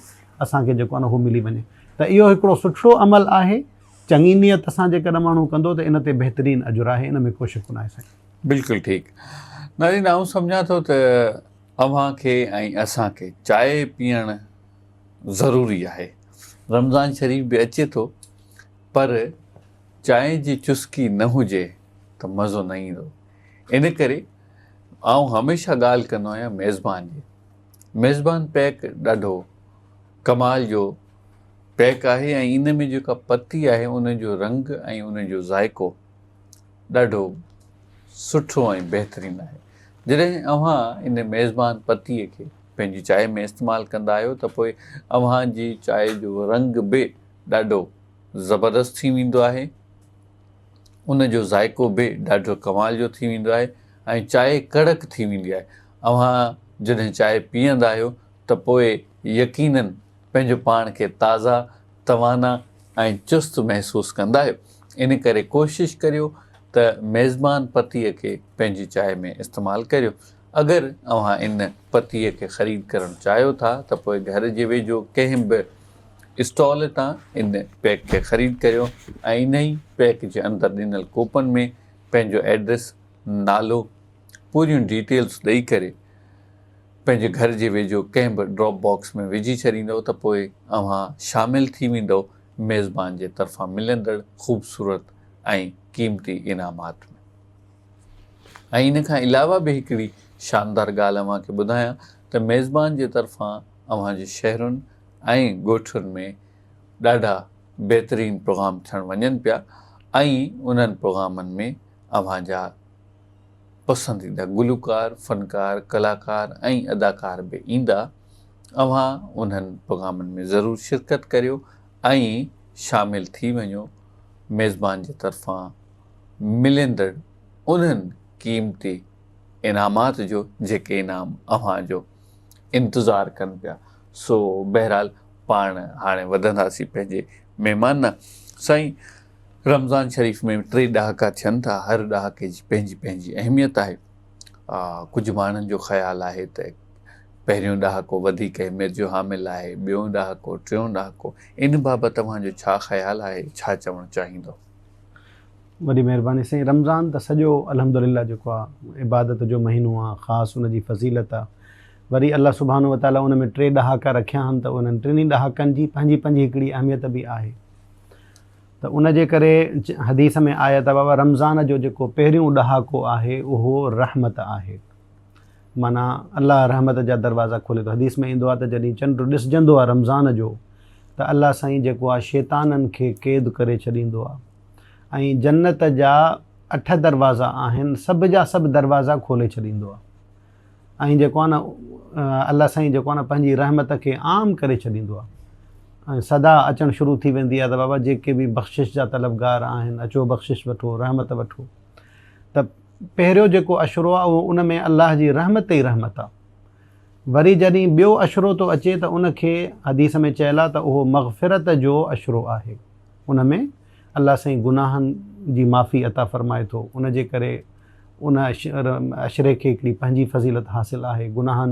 اسان کي جيڪو آهي نه اهو ملي وڃي ته اهو هڪڙو سٺڙو عمل آهي چڱي نيت سان جيڪڏهن ماڻهو ڪندو ته ان تي بهترين اجر آهي ان ۾ ڪو شڪ ناهي سائين. بلڪل ٺيڪ ناظرين آئون سمجهان ٿو ته اوهان کي ۽ اسان کي چاء پيئڻ ضروري آهي رمضان شريف به اچي ٿو پر چانهه جي چسڪي نه هجي ته مزو نه ايندو. ان ڪري آئون هميشه ڳالهه ڪندو آهيان ميزبان جي. ميزبان پيڪ ڏاڍو ڪمال جو پيڪ آهي ۽ ان ۾ جيڪا پتي آهي ان جو رنگ ۽ ان جو ذائقو ڏاڍو سٺو ۽ بهترين آهي. جڏهن اوهان ان ميزبان پتيء کي پنهنجي چانهه ۾ استعمال ڪندا آهيو ته پوء اوهان جي چانهه جو رنگ به ڏاڍو زبردست ٿي ويندو آهي ان جو ذائقو به ڏاڍو ڪمال جو ٿي ويندو آهي ۽ چانهه ڪڙڪ ٿي ويندي آهي اوهان جڏهن چانهه پيئندا آهيو ته پوء يقينن پنهنجو پاڻ کي تازا توانا ۽ چست محسوس ڪندا آهيو ان ڪري ڪوشش ڪريو ته ميزبان پتيء کي پنهنجي چانهه ۾ استعمال ڪريو اگر اوهان ان پتيء کي خريد ڪرڻ چاهيو ٿا ته پوء گهر جي ويجهو ڪنهن به اسٽال تان ان پيڪ کي خريد ڪريو ۽ انهي پيڪ جي اندر ڏنل ڪوپن ۾ پنهنجو ايڊريس، نالو، پوريون ڊيٽيلز ڏئي ڪري پنهنجي گهر جي ويجهو ڪنهن به ڊراپ باڪس ۾ وجهي ڇڏيندؤ ته پوء اوهان شامل ٿي ويندؤ ميزبان جي طرفان ملندڙ خوبصورت ۽ قيمتي انعامات ۾. ۽ ان کان علاوه به هڪڙي شاندار ڳالهه اوهان کي ٻڌايان ته ميزبان جي طرفان اوهان جي شهرن ۽ ڳوٺن ۾ ڏاڍا بهترين پروگرام ٿيڻ وڃن پيا ۽ انهن پروگرامن ۾ اوهان جا پسنديده گلوڪار، فنڪار، ڪلاڪار ۽ اداڪار به ايندا. اوهان انهن پروگرامن ۾ ضرور شرڪت ڪريو ۽ شامل ٿي وڃو ميزبان جي طرفان. ملندڙ انهن قيمتي انعامات جو جيڪي انعام اوهان جو انتظار ڪن پيا. سو بهرحال پاڻ هاڻي وڌنداسين پنهنجي مهمان ڏانهن. سائين رمضان شريف ۾ ٽي ڏهاڪا ٿين ٿا، هر ڏهاڪي جي پنهنجي پنهنجي اهميت آهي. ڪجهه ماڻهن جو خيال آهي ته پهريون ڏهاڪو وڌيڪ اهميت جو حامل آهي، ٻيون ڏهاڪو، ٽيون ڏهاڪو، ان بابت اوهان جو ڇا خيال آهي، ڇا چوڻ چاهيندؤ؟ وڏي مهرباني سائين. رمضان ته سڄو الحمدلله جيڪو آ عبادت جو مهينو آ، خاص ان جي فضيلت آ. وري الله سبحانه وتعالي ان ۾ ٽي ڏهاڪا رکيا آهن ته انهن ٽنهي ڏهاڪن جي پنهنجي پنهنجي هڪڙي اهميت به آهي. ته ان جي ڪري حديث ۾ آيو ته بابا رمضان جو جيڪو پهريون ڏهاڪو آهي اهو رحمت آهي. معنيٰ الله رحمت جا دروازا کولي ٿو. حديث ۾ ايندو آهي ته جڏهن چنڊ ڏسجندو آهي رمضان جو ته الله سائين جيڪو آهي شيطانن کي قيد ڪري ڇڏيندو آهي ۽ جنت جا اٺ دروازا آهن سڀ جا سڀ دروازا کولي ڇڏيندو آهي. ۽ جيڪو آهي نه الله سائين جيڪو آهي نه پنهنجي رحمت کي عام ڪري ڇڏيندو آهي ۽ صدا اچڻ شروع ٿي ويندي آهي ته بابا جيڪي به بخشش جا طلبگار آهن اچو بخشش وٺو رحمت وٺو ته پهريون جيڪو عشرو آهي اهو ان ۾ الله جي رحمت ئي رحمت آهي وري جڏهن ٻيو عشرو ٿو اچي ته ان کي حديث ۾ چيل آهي ته اهو مغفرت جو عشرو آهي ان ۾ الله سائين گناهن جي معافي عطا فرمائي ٿو ان جي ڪري ان عشري کي هڪڙي پنهنجي فضيلت حاصل آهي. گناهن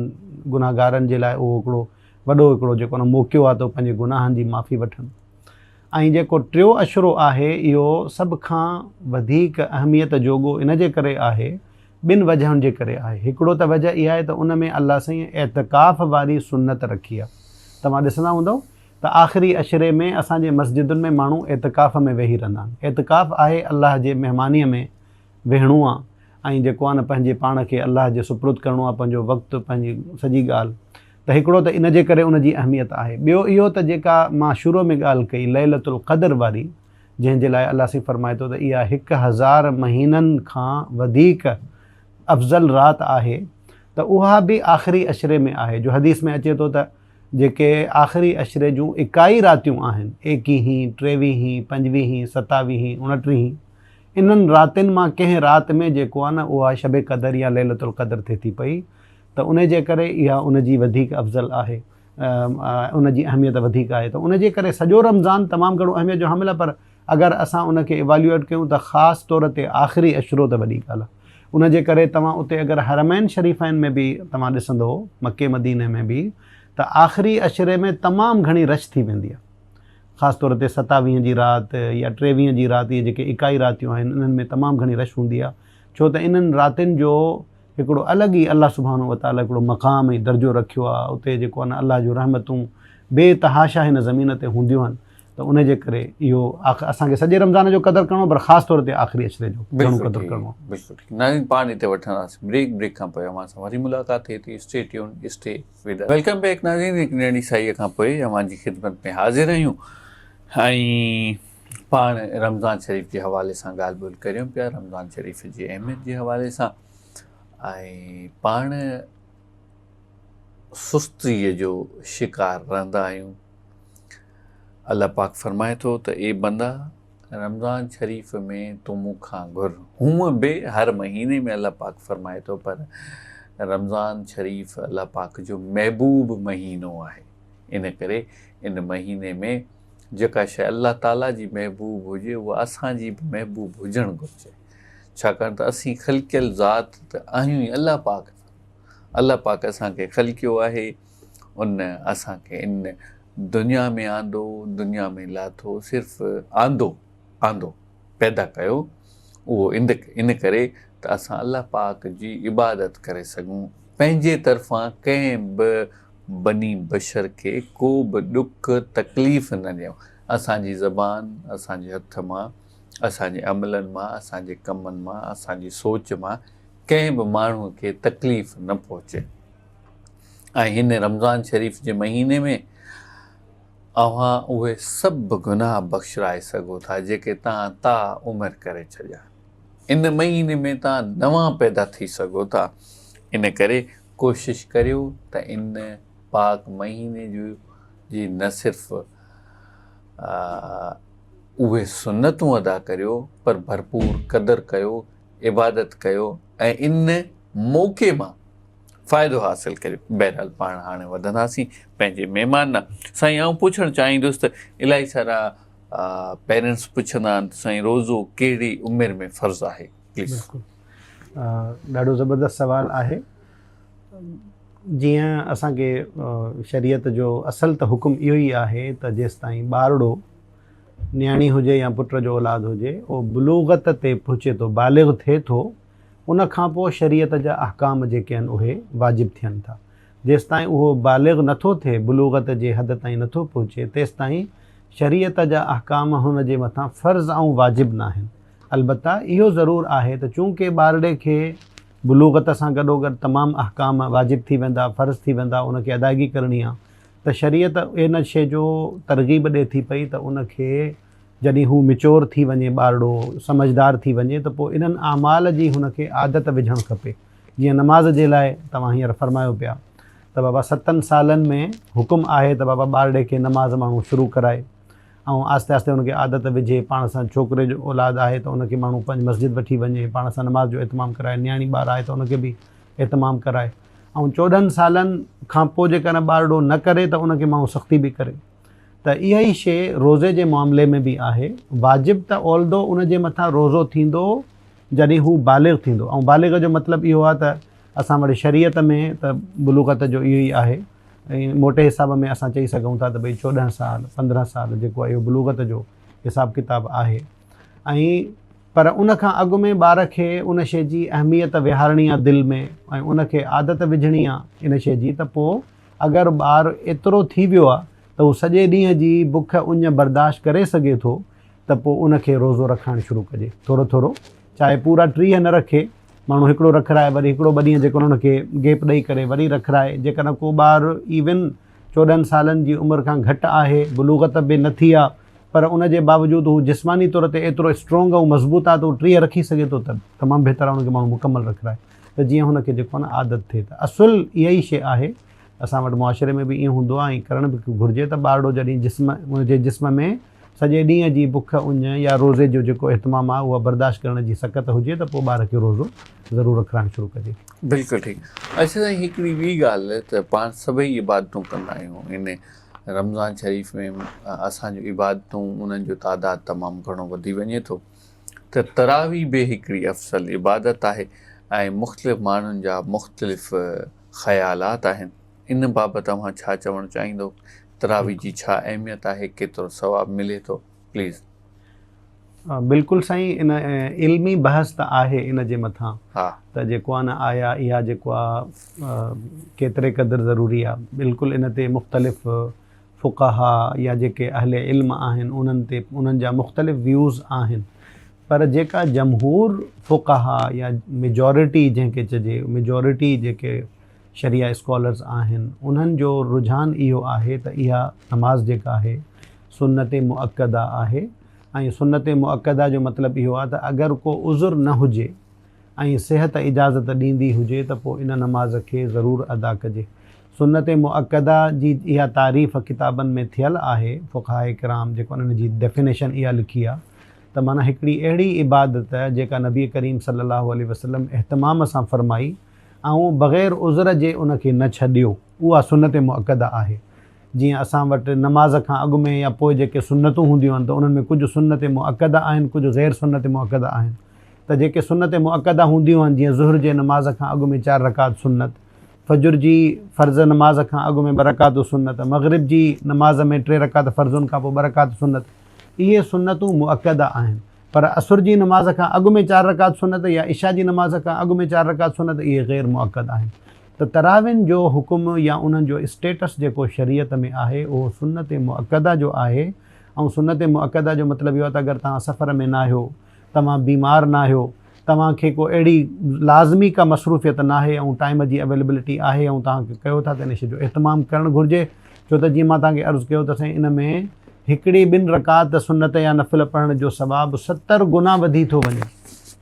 گنهگارن جي لاء اهو هڪڙو وڏو هڪڙو جيڪو آهي نه موقعو آهي ته هو پنهنجي گناهن جي معافي وٺن. ۽ جيڪو ٽيو عشرو آهي اهو سڀ کان وڌيڪ اهميت جوڳو ان جي ڪري آهي ٻن وجهن جي ڪري آهي. هڪڙو ته وجهه اها آهي ته ان ۾ الله سائين اعتڪاف واري سنت رکي آهي. توهان ڏسندا هوندؤ ته آخري عشري ۾ اسان جي مسجدن ۾ ماڻهو اعتڪاف ۾ ويهي رهندا آهن. اعتڪاف آهي الله جي مهمانيء ۾ ويهڻو آ ۽ جيڪو آ نه پنهنجي پاڻ کي الله جي سپرد ڪرڻو آ پنهنجو وقت پنهنجي سڄي ڳالهه ته هڪڙو ته ان جي ڪري ان جي اهميت آهي ٻيو اهو ته جيڪا مان شروع ۾ ڳالهه ڪئي ليلة القدر واري جنهن جي لاء الله سائين فرمائي ٿو ته اها 1000 مهينن کان وڌيڪ افضل رات آهي ته اها به آخري عشري ۾ آهي جو حديث ۾ اچي ٿو ته جيڪي آخري عشري جون اڪائي راتيون آهن، ايڪيهين، ٽيويهين، پنجويهين، ستاويهين، اڻٽيهين، انهن راتين مان ڪنهن رات ۾ جيڪو آهي نه اها شب قدر يا ليلة القدر ٿئي ٿي پئي ته ان جي ڪري اها ان جي وڌيڪ افضل آهي، ان جي اهميت وڌيڪ آهي ته ان جي ڪري سڄو رمضان تمام گهڻو اهميت جو حامل آهي پر اگر اسان ان کي Evaluate ڪيون ته خاص طور تي آخري عشرو ته وڏي ڳالهه آهي. ان جي ڪري توهان اتي اگر حرمين شريفين ۾ به توهان ڏسندو مڪي مديني ۾ به ته آخري عشري ۾ تمام گهڻي رش ٿي ويندي آهي. خاص طور تي ستاويهين جي رات يا ٽيويهين جي رات اهي جيڪي اڪائي راتيون آهن انهن ۾ تمام گهڻي رش هوندي آهي ڇو ته انهن راتين جو هڪڙو الڳ ئي الله سبحانه وتعالي هڪڙو مقام ۽ درجو رکيو آهي اتي جيڪو آهي نه الله جون رحمتون بي تحاشا هن زمين تي هونديون آهن ته ان جي ڪري اهو اسان کي سڄي رمضان جو قدر ڪرڻو پر خاص طور تي آخري عشري جو گهڻو قدر ڪرڻو آهي. بلڪل ٺيڪ ناظرين پاڻ هتي وٺنداسين بريڪ بريڪ کان پوء اوهان سان وري ملاقات ٿئي ٿي stay tune stay with us. Welcome back ناظرين هڪ ننڍي سائي کان پوء اوهان جي خدمت ۾ حاضر آهيون ۽ پاڻ رمضان شريف جي حوالي سان ڳالهه ٻولهه ڪريون پيا رمضان شريف جي اهميت جي حوالي سان ۽ پاڻ سستي جو شڪار رهندا آهيون الله پاڪ فرمائي ٿو ته اي بندا! رمضان شريف ۾ تون مون کان گهر. هونء به هر مهيني ۾ الله پاڪ فرمائي ٿو پر رمضان شريف الله پاڪ جو محبوب مهينو آهي ان ڪري ان مهيني ۾ جيڪا شيء الله تعاليٰ جي محبوب هجي اها اسان جي به محبوب هجڻ گهرجي ڇاڪاڻ ته اسين خلقيل ذات ته آهيون ئي الله پاڪ سان الله پاڪ اسان کي خلقيو آهي ان اسان کي ان دنيا ۾ آندو، دنيا ۾ لاٿو، صرف آندو، آندو، پيدا ڪيو، اهو ان ڪري ته اسان الله پاڪ جي عبادت ڪري سگهون، پنهنجي طرفان ڪنهن به بني بشر کي ڪو به ڏک تڪليف نه ڏيون، اسان جي زبان، اسان جي هٿ مان، اسان جي عملن مان، اسان جي ڪمن مان، اسان جي سوچ مان ڪنهن به ماڻهوء کي تڪليف نه پهچي. ۽ هن رمضان شريف جي مهيني ۾ اوهان اهي سڀ گناهه بخشرائي سگهو ٿا جيڪي توهان تا عمر ڪري ڇڏيا. ان مهيني ۾ توهان نوان پيدا ٿي سگهو ٿا. ان ڪري ڪوشش ڪريو ته ان پاڪ مهيني جو جي نه صرف اهي سنتون ادا ڪريو پر ڀرپور قدر ڪيو، عبادت ڪيو ۽ ان موقعي مان فائدو حاصل ڪريو. بهرحال پاڻ هاڻي وڌنداسين پنهنجي مهمان ڏانهن. سائين آئون پڇڻ چاهيندس ته الاهي سارا پيرنٽس پڇندا آهن ته سائين روزو ڪهڙي عمر ۾ فرض آهي؟ پليز. بلڪل ڏاڍو زبردست سوال آهي. جيئن اسان کي شريعت جو اصل ته حڪم اهو ئي آهي ته جيستائين ٻارڙو نياڻي هجي يا پٽ جو اولاد هجي اهو بلوغت تي پهچي ٿو، بالغ ٿئي ٿو، ان کان پوء شريعت جا احڪام جيڪي آهن اهي واجب ٿين ٿا. جيستائين اهو بالغ نٿو ٿئي، بلوغت جي حد تائين نٿو پهچي، تيستائين شريعت جا احڪام هن جي مٿان فرض ۽ واجب ناهن. البته اهو ضرور آهي ته چونڪه ٻارڙي کي بلوغت سان گڏوگڏ تمام احڪام واجب ٿي ويندا، فرض ٿي ويندا، ان کي ادائگي ڪرڻي آ ته شريعت ان شيء جو ترغيب ڏي ٿي پئي ته ان کي جڏهن هو ميچور ٿي وڃي، ٻارڙو سمجهدار ٿي وڃي ته پوء انهن اعمال جي هن کي عادت وجهڻ کپي. جيئن نماز جي لاء توهان هينئر فرمايو پيا ته بابا ستن سالن ۾ حڪم آهي ته بابا ٻارڙي کي نماز ماڻهو شروع ڪرائي ۽ آهستي آهستي ان کي عادت وجهي، پاڻ سان ڇوڪري جو اولاد آهي ته ان کي ماڻهو پنهنجي مسجد وٺي وڃي، پاڻ سان نماز جو اهتمام ڪرائي، نياڻي ٻار آهي ته ان کي به اهتمام ڪرائي ۽ 14 سالن کان پوء جيڪڏهن ٻارڙو نه ڪري ته ان کي ماڻهو سختي به ڪري ته اها ئي شيء روزي جي معاملي ۾ به آهي. واجب ته اولدو ان جي مٿان روزو ٿيندو جڏهن هو بالغ ٿيندو ۽ بالغ جو مطلب اهو آهي ته اسان وٽ شريعت ۾ ته بلوغت جو اهو ئي آهي ۽ موٽي حساب ۾ اسان چئي سگهون ٿا ته ڀئي 14 سال 15 سال جيڪو آهي اهو بلوغت جو حساب ڪتاب آهي ۽ پر ان کان اڳ ۾ ٻار کي ان شيء جي اهميت ويهارڻي آهي دل ۾ ۽ ان کي عادت وجهڻي آهي ان شيء جي ته پوء اگر ٻار ايترو ٿي ويو آهي ته هو سڄي ڏينهن جي بک اڃ برداشت ڪري سگهي ٿو ته پوء ان کي روزو رکائڻ شروع ڪجي ٿورو ٿورو چاهي پورا 30 نه رکي ماڻهو هڪڙو رکرائي وري هڪڙو ٻه ڏينهن جيڪڏهن ان کي گيپ ڏئي ڪري وري رکرائي جيڪڏهن ڪو ٻار ايون 14 سالن جي عمر کان گهٽ آهي بلوغت به نه ٿي آ پر ان جي باوجود هو جسماني طور تي ايترو اسٽرانگ ۽ مضبوط آ ته هو 30 رکي سگهي ٿو ته تمام بهتر آ ان کي ماڻهو مڪمل رکرائي ته جيئن هن کي جيڪو آ نه عادت ٿئي ته اصل اها ئي شيء آهي اسان وٽ معاشري ۾ به ائين هوندو آ ۽ ڪرڻ به گهرجي ته ٻارڙو جڏهن جسم ان جي جسم ۾ سڄي ڏينهن جي بک، اڃ يا روزي جو جيڪو اهتمام آهي اها برداشت ڪرڻ جي سڪت هجي ته پوء ٻار کي روزو ضرور رکرائڻ شروع ڪجي. بلڪل ٺيڪ. اڇا سائين هڪڙي ٻي ڳالهه ته پاڻ سڀئي عبادتون ڪندا آهيون ان رمضان شريف ۾ اسان جون عبادتون انهن جو تعداد تمام گهڻو وڌي وڃي ٿو ته تراويح به هڪڙي افضل عبادت آهي ۽ مختلف ماڻهن جا مختلف خيالات آهن ان بابت اوهان ڇا چوڻ چاهيندو تراويح جي ڇا اهميت آهي ڪيترو ثواب ملي ٿو پليز. بلڪل سائين ان علمي بحث ته آهي ان جي مٿان ته جيڪو آ نه آيا اها جيڪو آ ڪيتري قدر ضروري آ بلڪل ان تي مختلف فقها يا جيڪي اهل علم آهن انهن تي انهن جا مختلف ويوز آهن پر جيڪا جمهور فقها يا ميجورٽي جنهن کي چئجي ميجورٽي جيڪي شريعه اسڪالرز آهن انهن جو رجحان اهو آهي ته اها نماز جيڪا آهي سنت مؤڪده آهي ۽ سنت مؤڪده جو مطلب اهو آهي ته اگر ڪو عذر نه هجي ۽ صحت اجازت ڏيندي هجي ته پوء ان نماز کي ضرور ادا ڪجي. سنت مؤڪده جي اها تعريف ڪتابن ۾ ٿيل آهي فقهاء ڪرام جيڪو ان جي ڊيفينيشن اها لکي آهي ته معنيٰ هڪڙي اهڙي عبادت جيڪا نبي ڪريم صلي الله عليه وسلم اهتمام سان فرمائي ۽ بغير عذر جي ان کي نه ڇڏيو، اها سنت مؤڪده آهي. جيئن اسان وٽ نماز کان اڳ ۾ يا پوء جيڪي سنتون هونديون آهن ته انهن ۾ ڪجهه سنت مؤڪده آهن ڪجهه غير سنت مؤڪده آهن ته جيڪي سنت مؤڪده هونديون آهن جيئن ظهر جي نماز کان اڳ ۾ 4 رڪعت سنت، فجر جي فرض نماز کان اڳ ۾ 2 رڪعتون سنت، مغرب جي نماز ۾ 3 رڪعت فرضن کان پوء 2 رڪعت سنت، اهي سنتون مؤڪده آهن. پر عصر جي نماز کان اڳ ۾ 4 رڪعت سنت يا عشاء جي نماز کان اڳ ۾ 4 رڪعت سنت اهي غير مؤڪد آهن ته تراوين جو حڪم يا انهن جو اسٽيٽس جيڪو شريعت ۾ آهي اهو سنت مؤڪده جو آهي ۽ سنت مؤڪده جو مطلب اهو آهي ته اگر توهان سفر ۾ ناهيو، توهان بيمار ناهيو، توهان کي ڪو اهڙي لازمي ڪا مصروفيت ناهي ۽ ٽائيم جي اويليبلٽي آهي ۽ توهان ڪيو ٿا ته ان شيء جو اهتمام ڪرڻ گهرجي ڇو ته جيئن مان توهان کي عرض ڪيو ته سائين ان ۾ هڪڙي ٻن رڪعت سنت يا نفل پڙهڻ جو ثواب 70 گنا وڌي ٿو وڃي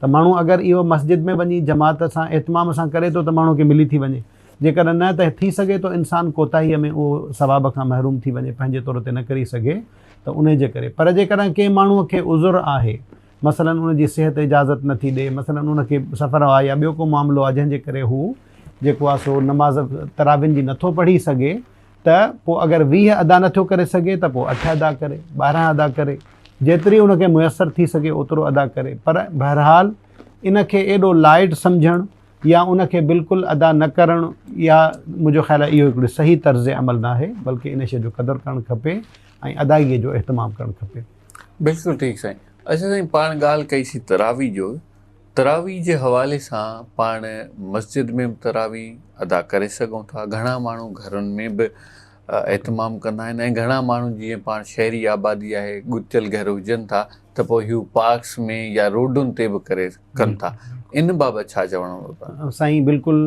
ته ماڻهو اگر اهو مسجد ۾ وڃي جماعت سان اهتمام سان ڪري ٿو ته ماڻهو کي ملي ٿي وڃي جيڪڏهن نه ته ٿي سگهي ٿو انسان ڪوتاهيء ۾ اهو ثواب کان محروم ٿي وڃي پنهنجي طور تي نه ڪري سگهي. ته انهي جي ڪري پر جيڪڏهن ڪنهن ماڻهوء کي عذر آهي مثلاً ان جي صحت اجازت نه ٿي ڏئي مثلاً ان کي سفر آهي يا ٻيو ڪو معاملو آهي جنهن جي ڪري هو جيڪو آهي سو نماز تراوين جي نٿو پڙهي سگهي ته پوء اگر 20 ادا نٿو ڪري سگهي ته پوء 8 ادا ڪري 12 ادا ڪري جيتري ان کي ميسر ٿي سگهي اوترو ادا ڪري پر بهرحال ان کي ايڏو لائٽ سمجهڻ يا ان کي بلڪل ادا نه ڪرڻ يا منهنجو خيال آهي اهو هڪڙو صحيح طرز عمل ناهي بلڪه ان شيء جو قدر ڪرڻ کپي ۽ ادائگي جو اهتمام ڪرڻ کپي. بلڪل ٺيڪ سائين. اڇا سائين پاڻ ڳالهه ڪئي سين تراويح جو تراويح جي حوالي سان پاڻ مسجد ۾ به تراويح ادا ڪري سگهون ٿا گهڻا ماڻهو گهرن ۾ به اهتمام ڪندا آهن ۽ گهڻا ماڻهو جيئن پاڻ شهري آبادي آهي ڳتيل گهر هجن ٿا ته پوء هو پارڪس ۾ يا روڊن تي به ڪري ڪن ٿا ان بابت ڇا چوڻ هوندو تان؟ سائين بلڪل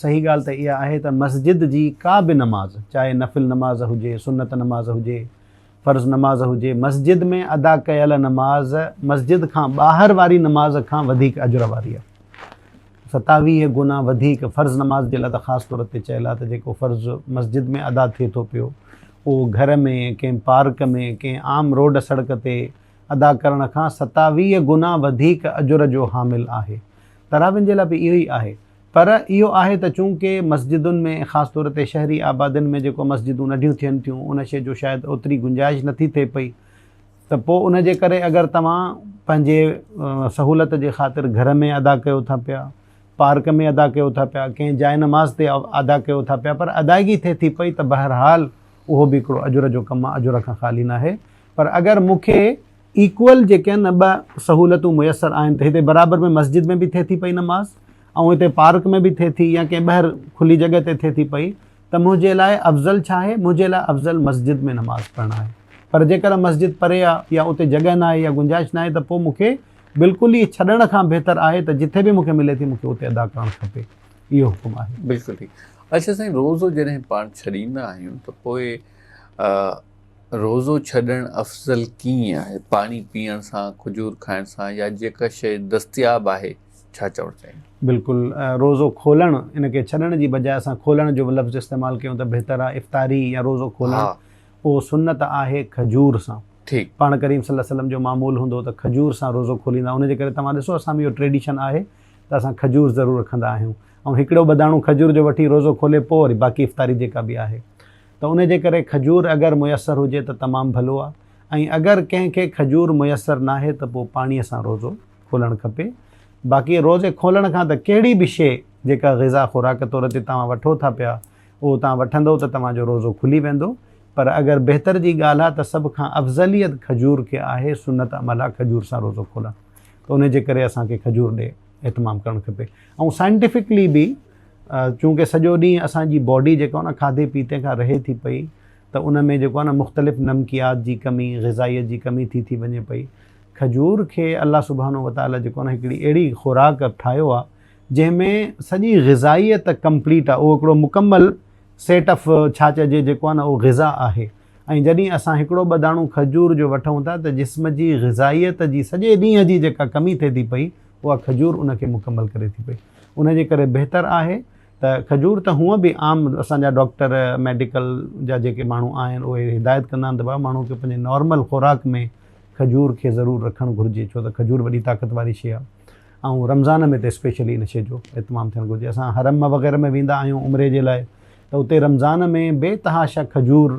صحيح ڳالهه ته اها آهي ته مسجد جي ڪا به نماز چاهي نفل نماز هجي سنت نماز هجي فرض نماز هجي مسجد ۾ ادا ڪيل نماز مسجد کان ٻاهر واري نماز کان وڌيڪ اجر واري آهي 27 گنا وڌيڪ فرض نماز جي لاء ته خاص طور تي چيل آهي ته جيڪو فرض مسجد ۾ ادا ٿئي ٿو پيو اهو گهر ۾ ڪنهن پارڪ ۾ ڪنهن عام روڊ سڙڪ تي ادا ڪرڻ کان 27 گنا وڌيڪ اجر جو حامل آهي. تراوين جي لاء به اهو ئي آهي. پر اهو آهي ته چونڪه مسجدن ۾ خاص طور تي شهري آبادين ۾ جيڪو مسجدون ننڍيون ٿين ٿيون ان شيء جو شايد اوتري گنجائش نٿي ٿئي پئي ته پوء ان جي ڪري اگر توهان پنهنجي سهولت جي خاطر گهر ۾ ادا ڪيو ٿا پيا، پارڪ ۾ ادا ڪيو ٿا پيا، ڪنهن جاء نماز تي ادا ڪيو ٿا پيا پر ادائگي ٿئي ٿي پئي ته بهرحال اهو به هڪڙو اجر جو ڪم آهي، اجر کان خالي ناهي. پر اگر مون کي ايڪول جيڪي آهن نه ٻه سهولتون ميسر آهن ته هتي برابر ۾ مسجد ۾ به ٿئي ٿي پئي نماز ۽ هتي پارڪ ۾ به ٿئي ٿي يا ڪنهن ٻاهر کلي جڳهه تي ٿئي ٿي پئي ته منهنجي لاء افضل ڇا آهي؟ منهنجي لاء افضل مسجد ۾ نماز پڙهڻ آهي. پر جيڪڏهن مسجد پري آهي يا اتي جڳهه ناهي يا گنجائش ناهي ته پوء مون کي بلڪل ئي ڇڏڻ کان بهتر آهي ته جٿي به مون کي ملي ٿي مون کي اتي ادا ڪرڻ کپي. اهو حڪم آهي. بلڪل ٺيڪ. اڇا سائين روزو جڏهن پاڻ ڇڏيندا آهيون ته پوء روزو ڇڏڻ افضل ڪيئن آهي؟ پاڻي پيئڻ سان، کجور کائڻ سان يا جيڪا شيء دستياب آهي ڇا چوڻ چاهيندو؟ بلڪل روزو کولڻ ان کي ڇڏڻ جي بجاء اسان کولڻ جو لفظ استعمال ڪيون ته بهتر آهي افطاري يا روزو کولڻ اهو سنت آهي کجور سان ٺيڪ. پاڻ ڪريم صلي الله عليه وسلم جو معمول هوندو هو ته کجور سان روزو کوليندا ان جي ڪري توهان ڏسو اسان ۾ اهو ٽريڊيشن آهي ته اسان کجور ضرور رکندا آهيون ۽ هڪڙو ٻه داڻو کجور جو وٺي روزو کولي پوء وري باقي افطاري جيڪا به آهي ته ان جي ڪري کجور اگر ميسر هجي ته تمام ڀلو آهي ۽ اگر ڪنهن کي کجور ميسر ناهي ته پوء پاڻي سان روزو کولڻ کپي. باقي روزي کولڻ کان ته ڪهڙي به شيء جيڪا غذا خوراڪ طور تي توهان وٺو ٿا پيا اهو توهان وٺندؤ ته توهان جو روزو کلي ويندو پر اگر بهتر جي ڳالهه آهي ته سڀ کان افضليت کجور کي آهي سنت عمل آهي کجور سان روزو کولڻ ته ان جي ڪري اسان کي کجور ڏي اهتمام ڪرڻ کپي ۽ سائنٽيفڪلي به چونڪه سڄو ڏينهن اسان جي باڊي جيڪا آهي نه کاڌي پيتي کان رهي ٿي پئي ته ان ۾ جيڪو آهي نه مختلف نمڪيات جي ڪمي غذائيت جي ڪمي ٿي ٿي وڃي پئي کجور کي الله سبحانه وتعالي جيڪو آهي نه هڪڙي اهڙي خوراڪ ٺاهيو آهي جنهن ۾ سڄي غذائيت ڪمپليٽ آهي اهو هڪڙو مڪمل سيٽ آف ڇا چئجي جيڪو آهي نه اهو غذا آهي ۽ جڏهن اسان هڪڙو ٻه داڻو کجور جو وٺون ٿا ته جسم جي غذائيت جي سڄي ڏينهن جي جيڪا ڪمي ٿئي ٿي پئي اها کجور ان کي مڪمل ڪري ٿي پئي ان جي ڪري بهتر آهي ته کجور ته هونء به عام اسان جا ڊاڪٽر ميڊيڪل جا جيڪي ماڻهو آهن اهي هدايت ڪندا آهن ته بابا ماڻهو کي پنهنجي نارمل خوراڪ ۾ کجور کي ضرور رکڻ گهرجي ڇو ته کجور وڏي طاقت واري شيء آهي ۽ رمضان ۾ ته اسپيشلي ان شيء جو اهتمام ٿيڻ گهرجي اسان حرم وغيره ۾ ويندا آهيون عمري جي لاء ته اتي رمضان ۾ بي تحاشا کجور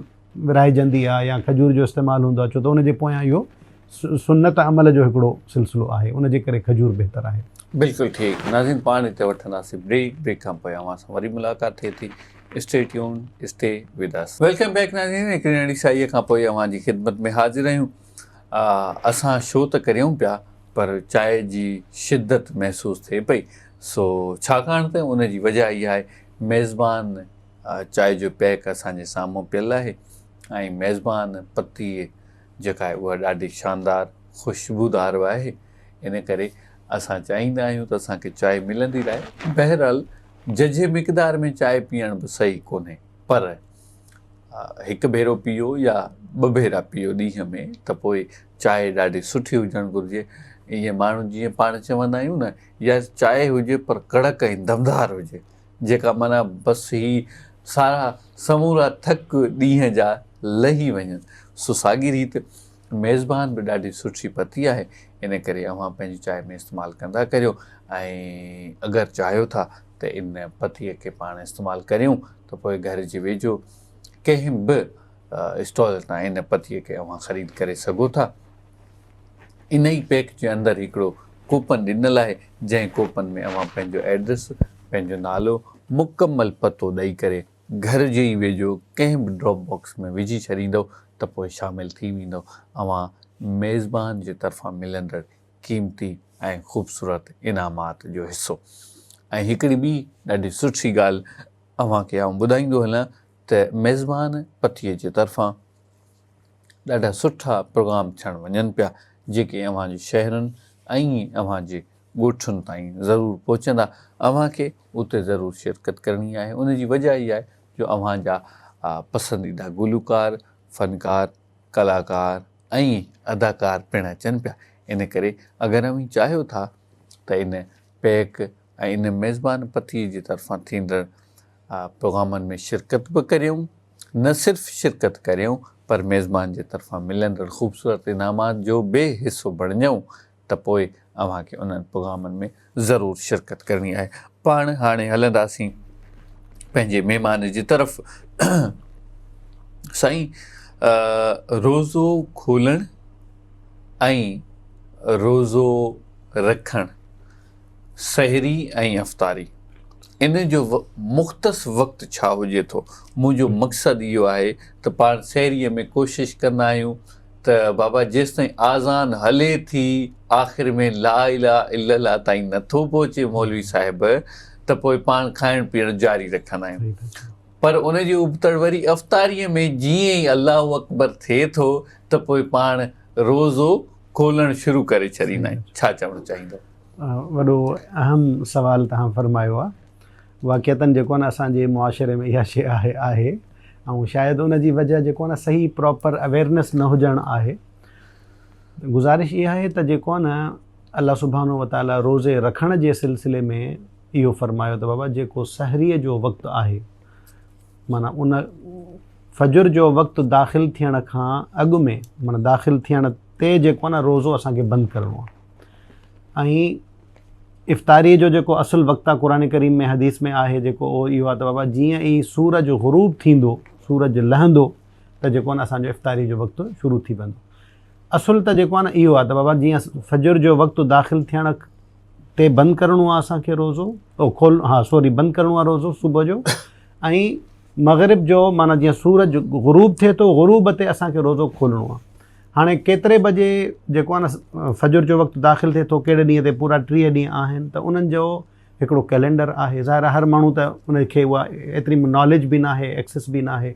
ورهائجندي آهي يا کجور جو استعمال هوندو آهي ڇو ته ان جي پويان اهو سنت عمل جو هڪڙو سلسلو آهي ان جي ڪري کجور بهتر آهي. بلڪل ٺيڪ ناظرين پاڻ هتي وٺنداسين بريڪ بريڪ کان پوء اوهان سان وري ملاقات ٿئي ٿي stay tune stay with us. Welcome back ناظرين هڪڙي ننڍي سائي کان پوء اوهان جي خدمت ۾ حاضر آهيون اسان شو ته ڪريون پيا پر چاء جي شدت محسوس ٿئي پئي سو ڇاڪاڻ ته ان جي وجه اها آهي ميزبان چاء جو پيڪ اسان جي سامهون پيل آهي ۽ ميزبان پتي جيڪا آهي اها ڏاڍي شاندار خوشبودار به آهي ان ڪري اسان چاهيندا آهيون ته اسان کي چاء ملندي رهي بهرحال ججهي مقدار ۾ چاء پيئڻ به صحيح ڪونهي پر هڪ ڀيرو پيئو يا ٻه ڀيرا پيئو ڏينهن ۾ ته پوء چاء ڏاڍي سٺي هجڻ گهرجي ائين ماڻهو جيئن پاڻ چوندا آهيون نه يا چاء هجي پر ڪڙڪ ۽ دمدار هجي جيڪا معنيٰ بس هي سارا سمورا ٿڪ ڏينهن جا لهي وڃن. سو ساڳي ريت ميزبان به ڏاڍي سٺي پتي آهي، ان ڪري اوهان پنهنجي چانهه ۾ استعمال ڪندا ڪريو ۽ اگر چاهيو ٿا ته ان پتيء کي پاڻ استعمال ڪريون ته پوء گهر جي ويجهو ڪنهن به اسٽال تان ان پتيء کي اوهان خريد ڪري سگهو ٿا. ان ئي پيڪ جي اندر هڪڙو ڪوپن ڏنل آهي، جنهن ڪوپن ۾ اوهان پنهنجو ايڊريس، پنهنجو نالو، مڪمل پتو ڏئي ڪري گهر جي ئي ويجهو ڪنهن به ڊراپ باڪس ۾ وجهي ڇڏيندؤ ته پوء شامل ٿي ويندؤ اوهان ميزبان جي طرفان ملندڙ قيمتي ۽ خوبصورت انعامات جو حصو. ۽ هڪڙي ٻي ڏاڍي سٺي ڳالهه اوهان کي آئون ٻڌائيندو هلان ته ميزبان پتيء جي طرفان ڏاڍا سٺا پروگرام ٿيڻ وڃن پيا جيڪي اوهان جي شهرن ۽ اوهان جي ڳوٺن تائين ضرور پهچندا اوهان کي اتي ضرور شرڪت ڪرڻي آهي ان جي وجه اها آهي جو اوهان جا پسنديده گلوڪار، فنڪار، ڪلاڪار ۽ اداڪار پڻ اچن پيا ان ڪري اگر اوهين چاهيو ٿا ته ان پيڪ ۽ ان ميزبان پتي جي طرفان ٿيندڙ پروگرامن ۾ شرڪت به ڪريون نه صرف شرڪت ڪريون پر ميزبان جي طرفان ملندڙ خوبصورت انعامات جو به حصو بڻجون ته پوء اوهان کي انهن پروگرامن ۾ ضرور شرڪت ڪرڻي آهي. پاڻ هاڻي هلنداسين پنهنجي مهمان جي طرف. سائين روزو کولڻ ۽ روزو رکڻ سحري ۽ افطاري ان جو مختص وقت ڇا هجي ٿو؟ منهنجو مقصد اهو آهي ته پاڻ سحريء ۾ ڪوشش ڪندا آهيون ته بابا جيستائين آذان هلي ٿي آخر ۾ لا اله الا الله تائين نٿو پهچي مولوي صاحب ته پوء پاڻ کائڻ پيئڻ جاري رکندا آهيون پر ان جي ابتڙ وري افطاريء ۾ جيئن ئي الله اڪبر ٿئي ٿو ته پوء پاڻ روزو کولڻ شروع ڪري ڇڏيندا آهيون ڇا چوڻ چاهيندو؟ وڏو اهم سوال توهان فرمايو آهي. واقعتاً جيڪو آهي نه اسان جي معاشري ۾ اها شيء آهي آهي ۽ شايد ان جي وجه جيڪو آهي نه صحيح پراپر اويرنس نه هجڻ آهي. گذارش اها آهي ته جيڪو آهي نه الله سبحانه وتعالي روزي رکڻ جي سلسلي ۾ اهو فرمايو ته بابا جيڪو سحريء جو وقت آهي معنيٰ ان فجر جو وقت داخل ٿيڻ کان اڳ ۾ معنيٰ داخل ٿيڻ تي جيڪو آهي نه روزو اسان کي بند ڪرڻو آهي. ۽ افطاريء جو جيڪو اصل وقت آهي قرآن ڪريم ۾ حديث ۾ آهي جيڪو اهو اهو آهي ته بابا جيئن ئي سورج غروب ٿيندو سورج لهندو ته جيڪو آهي نه اسان جو افطاري جو وقت شروع ٿي ويندو اصل ته جيڪو آهي نه اهو آهي ته بابا جيئن فجر جو وقت داخل ٿيڻ تي بند ڪرڻو آهي اسان کي روزو او کول ها سوري بند ڪرڻو آهي روزو صبح جو ۽ مغرب جو معنيٰ جيئن سورج غروب ٿئي ٿو غروب تي اسان کي روزو کولڻو آهي هاڻي ڪيتري بجي جيڪو آهي نه فجر جو وقت داخل ٿئي ٿو ڪهڙي ڏينهن تي پورا 30 ڏينهن آهن ته انهن جو هڪڙو ڪئلينڊر آهي ظاهر آهي هر ماڻهو ته ان کي اها ايتري ناليج به ناهي ايڪسس به ناهي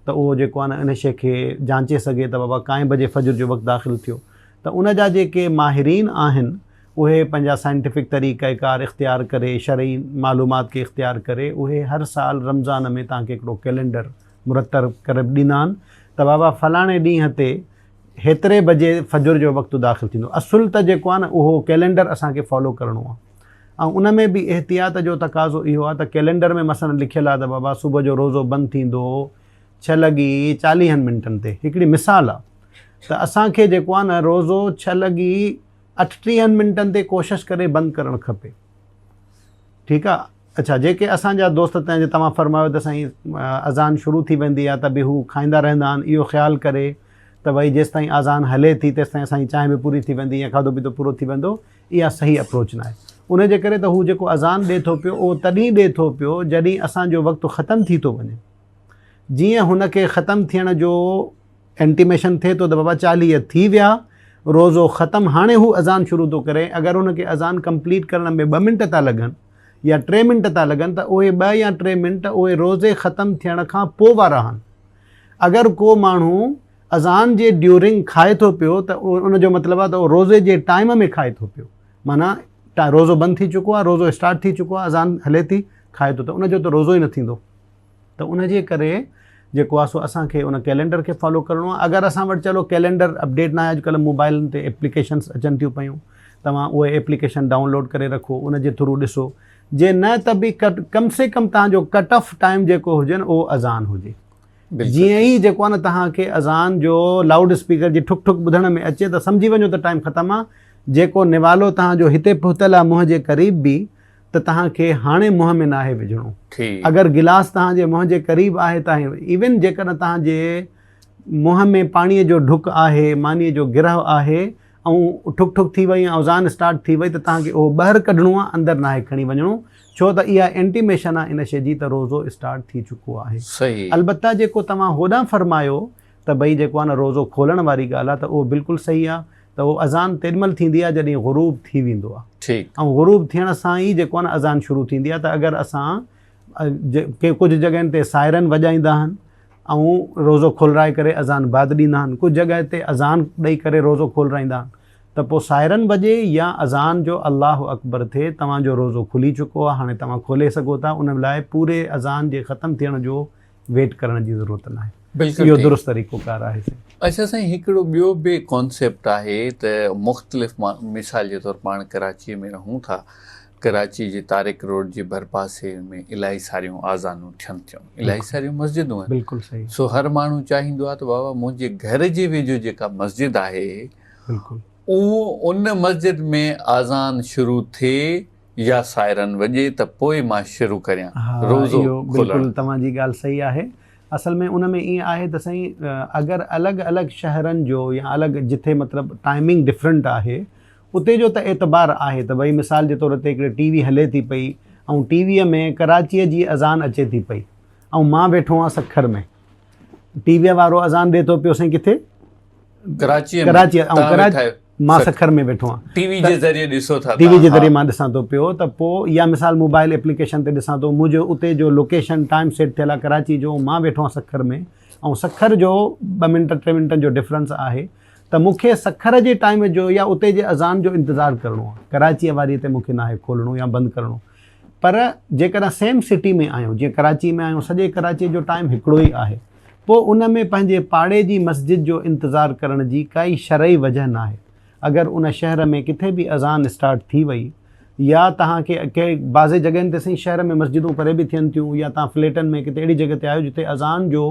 ته اهو جيڪو آهي نه ان شيء کي جانچي سگهي ته بابا ڪائين بجي فجر جو وقت داخل ٿيو ته ان جا جيڪي ماهرين آهن اهي پنهنجا سائنٽيفڪ طريقه ڪار اختيار ڪري شرعي معلومات کي اختيار ڪري اهي هر سال رمضان ۾ توهان کي هڪڙو ڪئلينڊر مرتب ڪري ڏيندا آهن ته بابا فلاڻي ڏينهن تي هيتري بجي فجر جو وقت داخل ٿيندو. اصل ته جيڪو آهي نه اهو ڪئلينڊر اسان کي فالو ڪرڻو آهي ۽ ان ۾ به احتياط جو تقاضو اهو آهي ته ڪئلينڊر ۾ مثلا لکيل آهي ته بابا صبح جو روزو بند ٿيندو ڇهه لڳي چاليهن منٽن تي هڪڙي مثال آهي ته اسان کي جيڪو آهي نه روزو ڇهه لڳي اٺٽيهن منٽن تي ڪوشش ڪري بند ڪرڻ کپي ٺيڪ آهي. اڇا جيڪي اسان جا دوست تنهن جي توهان فرمايو ته سائين اذان شروع ٿي ويندي آهي ته به هو کائيندا رهندا آهن اهو خيال ڪري ته ڀئي جيستائين اذان هلي ٿي تيستائين اسان جي چانهه به پوري ٿي ويندي يا کاڌو پيتو پورو ٿي ويندو اها صحيح اپروچ ناهي ان جي ڪري ته هو جيڪو اذان ڏي ٿو پيو اهو تڏهن ڏي ٿو پيو جڏهن اسان جو وقت ختم ٿي ٿو وڃي جيئن هن کي ختم ٿيڻ جو انٽيميشن ٿئي ٿو ته بابا 40 ٿي ويا روزو ختم هاڻي هو اذان شروع ٿو ڪري اگر هن کي اذان ڪمپليٽ ڪرڻ ۾ 2 منٽ ٿا لڳن يا 3 منٽ ٿا لڳن ته اهي 2 يا 3 منٽ اهي روزي ختم ٿيڻ کان پوء وارا آهن اگر ڪو ماڻهو اذان جي ڊيورنگ کائي ٿو پيو ته ان جو مطلب آهي ته اهو روزي جي ٽائيم ۾ کائي ٿو پيو معنيٰ روزو بند ٿي چڪو آهي روزو اسٽارٽ ٿي چڪو آهي اذان هلي ٿي کائي ٿو ته ان جو ته روزو ئي نه ٿيندو ته ان جي ڪري جيڪو آهي سو اسان کي ان ڪئلينڊر کي فالو ڪرڻو آهي اگر اسان وٽ چلو ڪئلينڊر اپڊيٽ ناهي اڄڪلهه موبائلن تي ايپليڪيشنس اچن ٿيون پيون توهان اهي ايپليڪيشن ڊائونلوڊ ڪري رکو ان جي ٿرو ڏسو جي نه ته به ڪم سي ڪم توهان جو ڪٽ آف ٽائيم جيڪو هجي نه اهو اذان هجي. جيئن ئي جيڪو آهي نه توهان کي اذان جو لائوڊ اسپيڪر جي ٺڪ ٺڪ ٻڌڻ ۾ اچي ته سمجهي وڃو ته ٽائيم ختم آهي. جيڪو نوالو توهان جو هتي پهتل آهي منهن جي قريب به ته توهان کي هاڻي منهن ۾ ناهي وجهڻو. اگر گلاس توهان جي منهن جي قريب آهي ته ايون جيڪڏهن توهان جي منهن ۾ پاڻيء جو ڍڪ آهي، مانيء جو گرهه آهي ۽ ٺڪ ٺڪ ٿي وئي ۽ اذان اسٽارٽ ٿي وئي ته توهان کي اهو ٻهر ڪڍڻو آهي اندر ناهي کڻي وڃڻو ڇو ته اها انٽيميشن آهي ان شيء جي ته روزو اسٽارٽ ٿي چڪو آهي. البته جيڪو توهان هوڏانهن فرمايو ته ڀئي جيڪو آهي نه روزو کولڻ واري ڳالهه آهي ته اهو بلڪل صحيح آهي ته اهو اذان تيڏي مهل ٿيندي آهي جڏهن غروب ٿي ويندو آهي ۽ غروب ٿيڻ سان ئي جيڪو آهي نه اذان شروع ٿيندي آهي ته اگر اسان ڪي ڪجهه جڳهين تي سائرن وڄائيندا آهن ۽ روزو کولرائي ڪري اذان بعد ڏيندا آهن ڪجهه جڳهه تي اذان ڏئي ڪري روزو کولرائيندا آهن ته پوء سائرن وڄي يا اذان جو الله اڪبر ٿئي توهان جو روزو کلي چڪو آهي هاڻي توهان کولي سگهو ٿا ان لاء پوري اذان جي ختم ٿيڻ جو ويٽ ڪرڻ جي ضرورت ناهي بلڪل اهو درست طريقو ڪار آهي سائين. اڇا سائين هڪڙو ٻيو به ڪانسيپٽ آهي ته مختلف مثال جي طور پاڻ ڪراچي ۾ رهون ٿا ڪراچي جي طارق روڊ جي ڀرپاسي ۾ الاهي ساريون آذانون ٿين ٿيون الاهي ساريون مسجدون آهن بلڪل صحيح سو هر ماڻهو چاهيندو آهي ته بابا منهنجي گهر جي ويجهو جيڪا مسجد آهي بلڪل اهو ان مسجد ۾ آذان شروع ٿئي يا سائرن وڄي ته پوء مان شروع ڪريان روزو اهو کولڻ. بلڪل توهان جي ڳالهه صحيح آهي اصل ۾ ان ۾ ائين آهي ته سائين اگر الڳ الڳ شهرن جو يا الڳ جٿي مطلب ٽائمنگ ڊفرنٽ آهي اتي جو ته اعتبار آهي ته ڀئي مثال جي طور تي هڪڙي ٽي وي هلي ٿي پئي ۽ ٽي ويء ۾ ڪراچيء جي اذان اچي ٿي پئي ۽ مان ويٺو آهيان سکر ۾ ٽي ويء وارو اذان ڏي ٿو پيو سائين ڪٿي؟ ڪراچيء ۾ ڪراچيء ۽ توهان ڪراچي ويٺا آهيو مان سکر ۾ ويٺو آهيان ٽي وي جي ذريعي ڏسو ٿا ٽي وي جي ذريعي مان ڏسان ٿو پيو ته پوء يا مثال موبائل ايپليڪيشن تي ڏسان ٿو منهنجو اتي جو لوڪيشن ٽائيم سيٽ ٿيل آهي ڪراچي جو مان ويٺو آهيان سکر ۾ ۽ سکر جو ٻه منٽ ٽي منٽن جو ڊفرنس آهي ته مون کي سکر جي ٽائيم جو يا اتي جي اذان جو انتظار ڪرڻو آهي، ڪراچيء واري تي مون کي ناهي کولڻو يا بند ڪرڻو. پر جيڪڏهن سيم سٽي ۾ آهيون، جيئن ڪراچي ۾ آهيون، سڄي ڪراچيء جو ٽائيم هڪڙو ئي آهي، پوء ان ۾ پنهنجي پاڙي جي مسجد جو انتظار ڪرڻ جي ڪائي شرعي وجهه ناهي. اگر ان شهر ۾ ڪٿي به اذان اسٽارٽ ٿي وئي يا توهان کي ڪي بعضي جڳهين تي سائين شهر ۾ مسجدون پري به ٿين ٿيون يا توهان فليٽن ۾ ڪٿي اهڙي جڳهه تي آهيو جتي اذان جو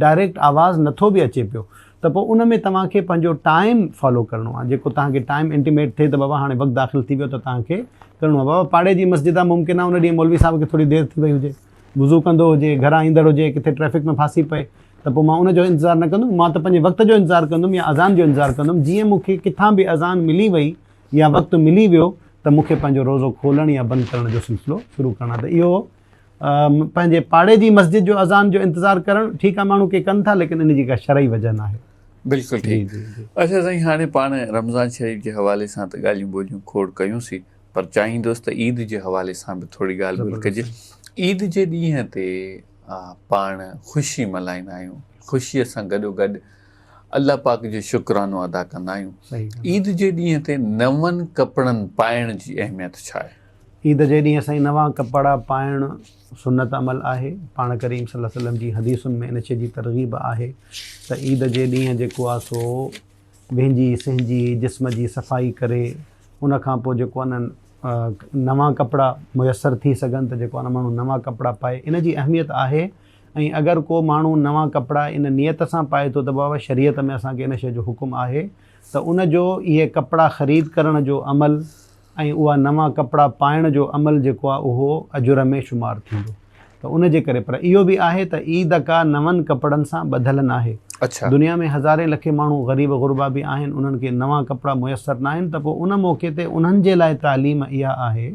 ڊائريڪٽ آواز نٿو به اچي پيو ته پوء ان ۾ توهان کي پنهنجو ٽائيم فالو ڪرڻو آهي جيڪو توهان کي ٽائيم انٽيميٽ ٿئي ته بابا هاڻي وقت داخل ٿي ويو ته توهان کي ڪرڻو آهي بابا پاڙي جي مسجد آهي ممڪن آهي ان ڏينهن مولوي صاحب کي ٿوري دير ٿي وئي هجي وضو ڪندو هجي گهران ايندڙ هجي ڪٿي ٽريفڪ ۾ ڦاسي پئي ته پوء مان ان جو انتظار نه ڪندم مان ته پنهنجي وقت جو انتظار ڪندم يا اذان جو انتظار ڪندم جيئن مون کي ڪٿان به اذان ملي وئي يا وقت ملي ويو ته مون کي پنهنجو روزو کولڻ يا بند ڪرڻ جو سلسلو شروع ڪرڻو آهي ته اهو پنهنجي پاڙي جي مسجد جو اذان جو انتظار ڪرڻ ٺيڪ آهي ماڻهو ڪي ڪن ٿا ليڪن ان جي ڪا شرعي وجه ناهي. بلڪل ٺيڪ اڇا سائين هاڻي پاڻ رمضان شريف جي حوالي سان ته ڳالهيون ٻولهيون کوڙ ڪيون سين پر چاهيندس ته عيد جي حوالي سان به ٿوري ڳالهه ٻولهه ڪجي عيد جي ڏينهن تي پاڻ خوشي ملهائيندا آهيون خوشي سان گڏو گڏ الله پاڪ جو شڪرانو ادا ڪندا آهيون عيد جي ڏينهن تي نون ڪپڙن پائڻ جي اهميت ڇا آهي؟ عيد جي ڏينهن سائين نوان ڪپڙا پائڻ سنت عمل آهي، پاڻ ڪريم صلي الله عليه وسلم جي حديثن ۾ ان شيء جي ترغيب آهي ته عيد جي ڏينهن جيڪو آهي سو وهنجي سهنجي جسم جي صفائي ڪري ان کان پوء جيڪو آهي نه نوان ڪپڙا ميسر ٿي سگهن ته جيڪو آهي نه ماڻهو نوان ڪپڙا پائي ان جي اهميت آهي ۽ اگر ڪو ماڻهو نوان ڪپڙا ان نيت سان پائي ٿو ته بابا شريعت ۾ اسان کي ان شيء جو حڪم آهي ته ان جو اهي ڪپڙا خريد ڪرڻ جو عمل ۽ اها نوان ڪپڙا پائڻ جو عمل جيڪو آهي اهو اجر ۾ شمار ٿيندو ته ان جي ڪري پر اهو به آهي ته عيد ڪا نون ڪپڙن سان ٻڌل ناهي. دنيا ۾ هزارين لکين ماڻهو غريب غربا به آهن انهن کي نوان ڪپڙا ميسر ناهن ته پوء ان موقعي تي انهن جي لاء تعليم اها آهي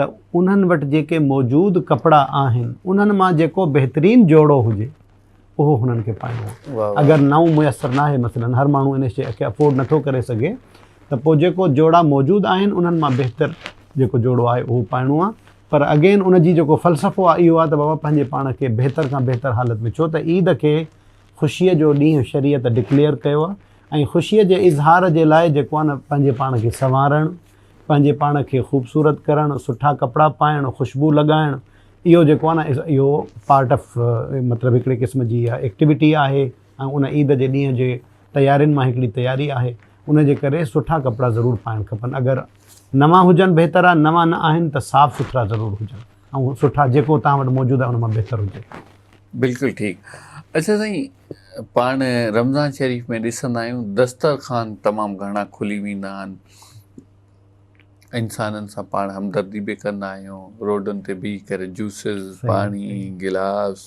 ته انهن وٽ جيڪي موجود ڪپڙا آهن انهن مان جيڪو بهترين جوڙو هجي اهو هنن کي پائڻو آهي. اگر نئون ميسر ناهي مثلاً هر ماڻهو ان شيء کي افورڊ نٿو ڪري سگهي ته پوء جيڪو جوڙا موجود آهن انهن مان بهتر جيڪو جوڙو آهي اهو پائڻو آهي پر اگين ان جي جيڪو فلسفو آهي اهو آهي ته بابا پنهنجي پاڻ کي بهتر کان بهتر حالت ۾ ڇو ته عيد کي خوشيء جو ڏينهن شريعت ڊڪليئر ڪيو آهي ۽ خوشيء جي اظهار جي لاء جيڪو آهي نه پنهنجي پاڻ کي سنوارڻ پنهنجي پاڻ کي خوبصورت ڪرڻ، سٺا ڪپڙا پائڻ، خوشبو لڳائڻ اهو جيڪو آهي نه اهو پارٽ آف مطلب هڪڙي قسم جي اها ايڪٽيوٽي آهي ۽ ان عيد جي ڏينهن جي تيارين مان هڪڙي تياري آهي ان جي ڪري سٺا ڪپڙا ضرور پائڻ کپن اگر نوان هجن بهتر آهي نوان نه آهن ته صاف سٿرا ضرور هجن ۽ سٺا جيڪو توهان وٽ موجود آهي ان مان بهتر هجي. بلڪل ٺيڪ. اڇا سائين پاڻ رمضان شريف ۾ ڏسندا آهيون دسترخوان تمام گهڻا کلي ويندا آهن انسانن سان پاڻ همدردي به ڪندا آهيون روڊن تي بيهي ڪري جوسز پاڻي گلاس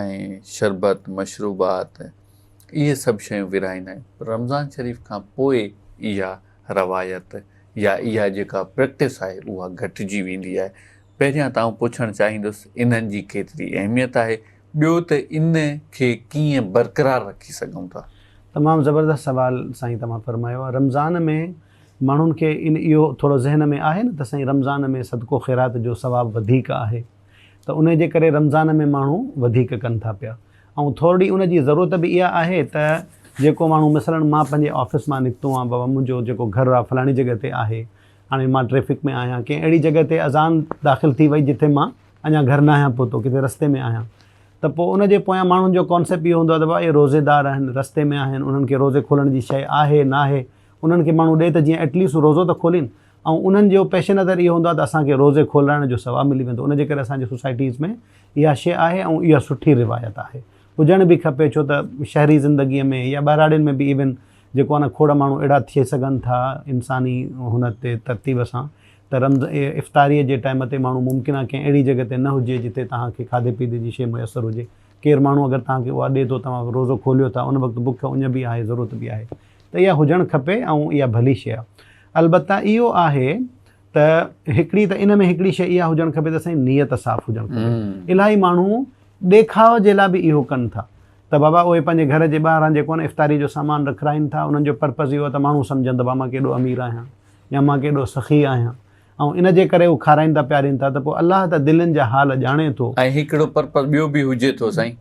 ۽ شربت مشروبات اهي سڀ شيون ورهائيندا آهيون پر رمضان شريف کان پوء اها روايت يا اها جيڪا پريڪٽس آهي اها گهٽجي ويندي آهي. پهريان ته آئون پڇڻ چاهيندس انهن جي ڪيتري اهميت آهي، ٻيو ته ان کي ڪيئن برقرار رکي سگهون ٿا؟ تمام زبردست سوال سائين توهان فرمايو آهي. رمضان ۾ ماڻهن کي ان اهو ٿورو ذهن ۾ آهي نه ته سائين رمضان ۾ صدقو خيرات جو ثواب وڌيڪ آهي ته انهي جي ڪري رمضان ۾ ماڻهو وڌيڪ ڪن ٿا پيا ۽ ٿورڙي ان جي ضرورت به اها آهي ته جيڪو ماڻهو مثلاً مان پنهنجي آفيس مان نڪتو آهيان بابا منهنجو جيڪو گهر آهي فلاڻي جڳهه تي آهي هاڻي مان ٽريفڪ ۾ آهيان ڪنهن اهڙي جڳهه تي اذان داخل ٿي وئي جتي مان اڃا گهر نه آهيان پهتو ڪٿي رستي ۾ آهيان ته پوء ان جي پويان ماڻهن جو ڪانسيپٽ اهو هوندو آهي ته بابا اهي روزيدار آهن رستي ۾ آهن انهن کي روزي کولڻ جي شيء آهي ناهي انهن کي ماڻهو ڏي ته جيئن ايٽليسٽ روزو ته کولين ۽ انهن جو پيش نظر اهو هوندو آهي ته اسان کي روزي کولرائڻ جو ثواب ملي ويندو ان جي ڪري اسان جي سوسائٽيز ۾ اها شيء آهي ۽ اها سٺي روايت آهي هجڻ به کپي ڇو ته شهري زندگيء ۾ يا ٻهراڙين ۾ به ايون جيڪو آهي نه کوڙ ماڻهو اهڙا ٿئي سگهن ٿا انساني هن تي ترتيب سان ته رمز افطاريء جي ٽائيم تي ماڻهو ممڪن آهي ڪنهن اهڙي جڳهه تي نه هجي جتي توهان کي کاڌي پيتي جي شيء ميسر هجي ڪير ماڻهو اگر توهان کي اها ڏي ٿو توهان روزو کوليو ٿا ان وقت بک اڃ به آهي ضرورت به آهي ته اها هجڻ کپي ۽ اها ڀلي شيء آهي البته اهو آهي ته هڪڙي ته ان ۾ هڪڙي شيء اها هجڻ کپي ته سائين نيت صاف هجڻ کپي. الاهي ماڻهو ڏيکاء جي لاء به اهو ڪن ٿا ته بابا اهي پنهنجي گهر جي ٻاهران جيڪو آهي نه افطاري جو سامان رکرائين ٿا انهن جو پرپز اهو آهي ته ماڻهو سمجهن ته بابا مان ڪيڏو امير آهيان يا مان ڪيڏو سخي آهيان ۽ ان جي ڪري هو کارائين ٿا پيارين ٿا ته پوء الله ته دلين جا حال ڄاڻي ٿو. ۽ هڪڙو پرپز ٻيو به هجي ٿو سائين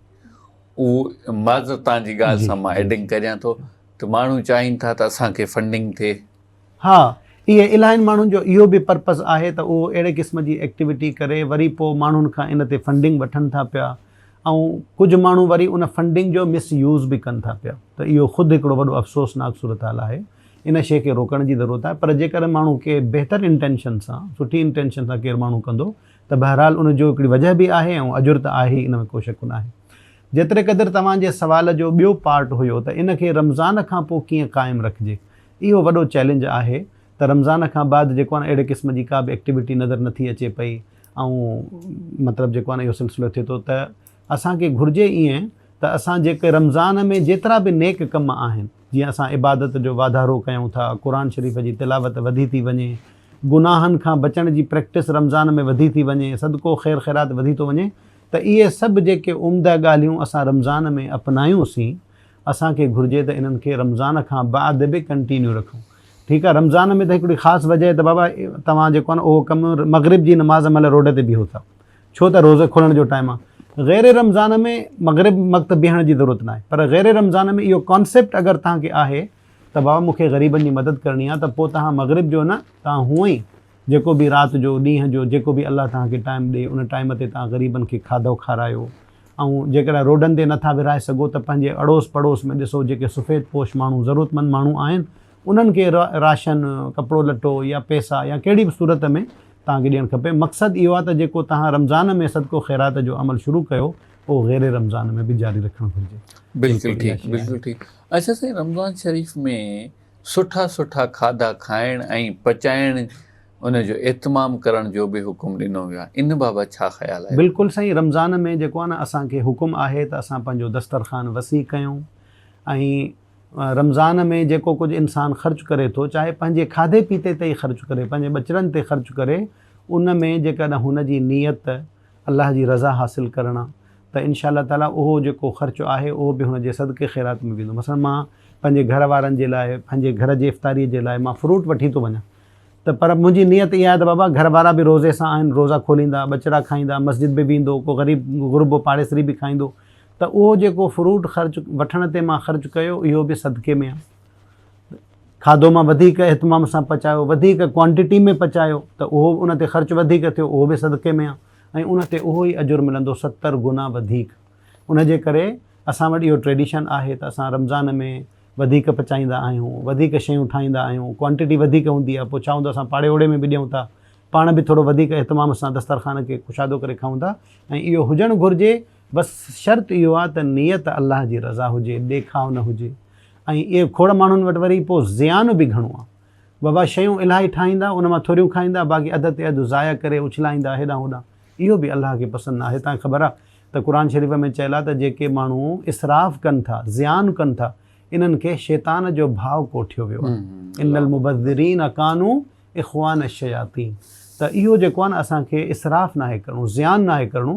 اهو معذرت توهان جي ڳالهه سان مان ايڊنگ ڪريان ٿو ته ماڻهو چاهين ٿا ته اسان کي فنڊنگ ٿئي. ها اهي الاهين ماڻهن جو اهو به پرپز آهي ته اهو اهڙي قسم جي ايڪٽيوٽي ڪري وري پوء ماڻهن کان ان تي فنڊنگ وٺن ٿا پيا ۽ ڪجهه ماڻهو وري ان فنڊنگ جو مس يوز به ڪن ٿا پيا ته اهو خود هڪڙو وڏو افسوسناڪ صورتحال آهي ان شيء کي روڪڻ جي ضرورت آهي پر جيڪڏهن ماڻهو ڪي بهتر انٽينشن سان سٺي انٽينشن سان ڪير ماڻهو ڪندو ته بهرحال ان جو هڪڙي وجه به آهي ۽ اجر ته آهي ئي ان ۾ ڪو شڪ ناهي. جيتري قدر توهان جي سوال جو ٻيو پارٽ هيو ته ان کي رمضان کان پوء ڪيئن قائم رکجي اهو وڏو چئلينج آهي ته رمضان کان بعد جيڪو آهي نه اهڙي قسم جي ڪا به ايڪٽيوٽي نظر نٿي اچي پئي ۽ مطلب جيڪو آهي نه اهو سلسلو ٿئي ٿو ته اسان کي گهرجي ائين ته اسان جيڪي رمضان ۾ جيترا به نيڪ ڪم آهن جيئن اسان عبادت جو واڌارو ڪيون ٿا قرآن شريف جي تلاوت وڌي ٿي وڃي گناهن کان بچڻ جي پريڪٽس رمضان ۾ وڌي ٿي وڃي صدقو خير خيرات وڌي ٿو وڃي ته اهي سڀ جيڪي عمده ڳالهيون اسان رمضان ۾ اپنايون سين اسان کي گهرجي ته انهن کي رمضان کان بعد به ڪنٽينيو رکون. ٺيڪ آهي رمضان ۾ ته هڪڙي خاص وجه آهي ته بابا توهان جيڪو آهي نه اهو ڪم مغرب جي نماز مهل روڊ تي بيهو ٿا ڇو ته روزي کولڻ جو ٽائيم آهي. غير رمضان ۾ مغرب وقت بيهڻ جي ضرورت ناهي پر غير رمضان ۾ اهو ڪانسيپٽ اگر توهان کي آهي ته بابا مون کي غريبن جي مدد ڪرڻي آهي ته پوء توهان مغرب جو نه توهان هونئن ئي جيڪو به رات جو ڏينهن جو جيڪو به الله توهان کي ٽائيم ڏئي ان ٽائيم تي توهان غريبن کي کاڌو کارايو ۽ جيڪڏهن روڊن تي نٿا ورهائي سگهو ته پنهنجي اڙوس پڙوس ۾ ڏسو جيڪي سفيد پوش ماڻهو ضرورتمند ماڻهو آهن انهن کي راشن ڪپڙو لٽو يا پئسا يا ڪهڙي به صورت ۾ توهان کي ڏيڻ کپي مقصد اهو آهي ته جيڪو توهان رمضان ۾ صدقو خيرات جو عمل شروع ڪيو اهو غير رمضان ۾ به جاري رکڻ گهرجي. بلڪل ٺيڪ بلڪل ٺيڪ اڇا سائين رمضان شريف ۾ سٺا سٺا کاڌا کائڻ ۽ پچائڻ ان جو اهتمام ڪرڻ جو به حڪم ڏنو ويو آهي ان بابت ڇا خيال آهي؟ بلڪل سائين رمضان ۾ جيڪو آهي نه اسان کي حڪم آهي ته اسان پنهنجو دسترخوان وسيع ڪيون ۽ رمضان ۾ جيڪو ڪجهه انسان خرچ ڪري ٿو چاهي پنهنجي کاڌي پيتي تي ئي خرچ ڪري پنهنجي ٻچڙن تي خرچ ڪري ان ۾ جيڪڏهن هن جي نيت الله جي رضا حاصل ڪرڻ آ ته انشاء الله تعالي اهو جيڪو خرچ آهي اهو به هن جي صدقي خيرات ۾ ويندو مثلا مان پنهنجي گهر وارن جي لاء پنهنجي گهر جي افطاري جي لاء مان فروٽ وٺي ٿو وڃان ته پر منهنجي نيت اها آهي ته بابا گهر وارا به روزي سان آهن روزا کوليندا ٻچڙا کائيندا مسجد به ويندو ڪو غريب غربو پاڙيسري به کائيندو ته اهو جيڪو فروٽ خرچ وٺڻ تي مان خرچ ڪيو اهو به صدقي ۾ آ کاڌو مان وڌيڪ اهتمام سان پچايو، وڌيڪ ڪوانٽيٽي ۾ پچايو ته اهو ان تي خرچ وڌيڪ ٿيو اهو به صدقي ۾ آ ۽ ان تي اهو ئي اجر ملندو 70 گنا وڌيڪ. ان جي ڪري اسان وٽ اهو ٽريڊيشن آهي ته اسان رمضان ۾ وڌيڪ پچائيندا آهيون، وڌيڪ شيون ٺاهيندا آهيون، ڪوانٽيٽي وڌيڪ هوندي آ پوء ڇا هوندو اسان پاڙي اوڙي ۾ به ڏيون ٿا، پاڻ به ٿورو وڌيڪ اهتمام سان دسترخوان کي ڪشادو ڪري کائون ٿا ۽ اهو هجڻ گهرجي. بس شرط اهو آهي ته نيت الله جي رضا هجي، ڏيکاء نه هجي ۽ اهي کوڙ ماڻهن وٽ وري پوء زيان به گهڻو آهي. بابا شيون الاهي ٺاهيندا، ان مان ٿوريون کائيندا، باقي اڌ تي اڌ ضايع ڪري اڇلائيندا هيڏانهن هوڏانهن. اهو به الله کي پسند ناهي. توهان کي خبر آهي ته قرآن شريف ۾ چيل آهي ته جيڪي ماڻهو اسراف ڪن ٿا، زيان ڪن ٿا، انهن کي شيطان جو ڀاء ڪوٺيو ويو آهي. ان المبذرين ڪانوا اخوان الشياطين ته اهو جيڪو آهي نه اسان کي اسراف ناهي ڪرڻو، زيان ناهي ڪرڻو،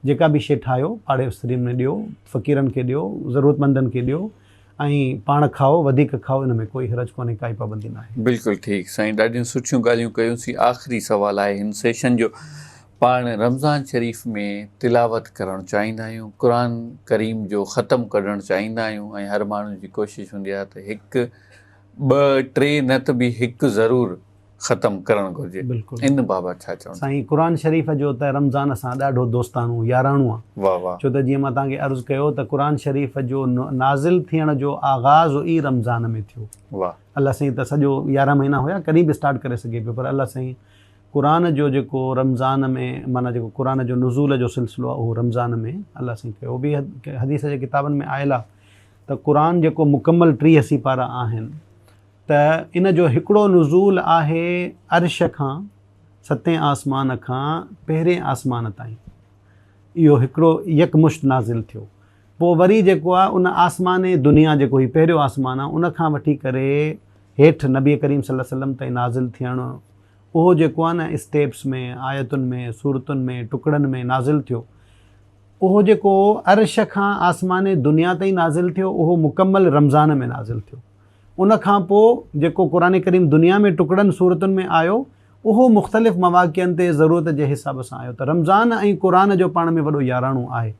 جيڪا به شيء ٺاهيو پاڙيسرين ۾ ڏيو، فقيرن کي ڏيو، ضرورتمندن کي ڏيو ۽ پاڻ کائو، وڌيڪ کائو ان ۾ ڪوئي حرج ڪونهي، ڪائي پابندي ناهي. بلڪل ٺيڪ سائين ڏاڍيون سٺيون ڳالهيون ڪيون سين آخري سوال آهي هن سيشن جو پاڻ رمضان شريف ۾ تلاوت ڪرڻ چاهيندا آهيون قرآن ڪريم جو ختم ڪڍڻ چاهيندا آهيون ۽ هر ماڻهو جي ڪوشش هوندي آهي ته هڪ ٻه ٽي نه ته به هڪ ضرور ختم ڪرڻ گهرجي بلڪل ان بابت ڇا چوندو؟ سائين قرآن شريف جو ته رمضان سان ڏاڍو دوستاڻو ياراڻو آ واه واه. ڇو ته جيئن مان توهان کي عرض ڪيو ته قرآن شريف جو نازل ٿيڻ جو آغاز ئي رمضان ۾ ٿيو واه. الله سائين ته سڄو 11 مهينا هيا ڪڏهن به اسٽارٽ ڪري سگهي پيو پر الله سائين قرآن جو جيڪو رمضان ۾ معنيٰ جيڪو قرآن جو نزول جو سلسلو آ اهو رمضان ۾ الله سائين ڪيو اهو به حديث جي ڪتابن ۾ آيل آ ته قرآن جيڪو مڪمل 30 سيپارا آهن ته ان جو هڪڙو نزول آهي عرش کان ستين آسمان کان پهرين آسمان تائين اهو هڪڙو يڪمشت نازل ٿيو پوء وري جيڪو آهي ان آسمان دنيا جيڪو هي پهريون آسمان آهي ان کان وٺي ڪري هيٺ نبي ڪريم صلي الله عليه وسلم تائين نازل ٿيڻ اهو جيڪو آهي نه اسٽيپس ۾ آيتن ۾ سورتن ۾ ٽڪڙن ۾ نازل ٿيو اهو جيڪو عرش کان آسمان دنيا تائين نازل ٿيو اهو مڪمل رمضان ۾ نازل ٿيو. ان کان پوء جيڪو قرآن ڪريم دنيا ۾ ٽڪڙن صورتن ۾ آيو اهو مختلف مواقعن تي ضرورت جي حساب سان آيو ته رمضان ۽ قرآن جو پاڻ ۾ وڏو ياراڻو آهي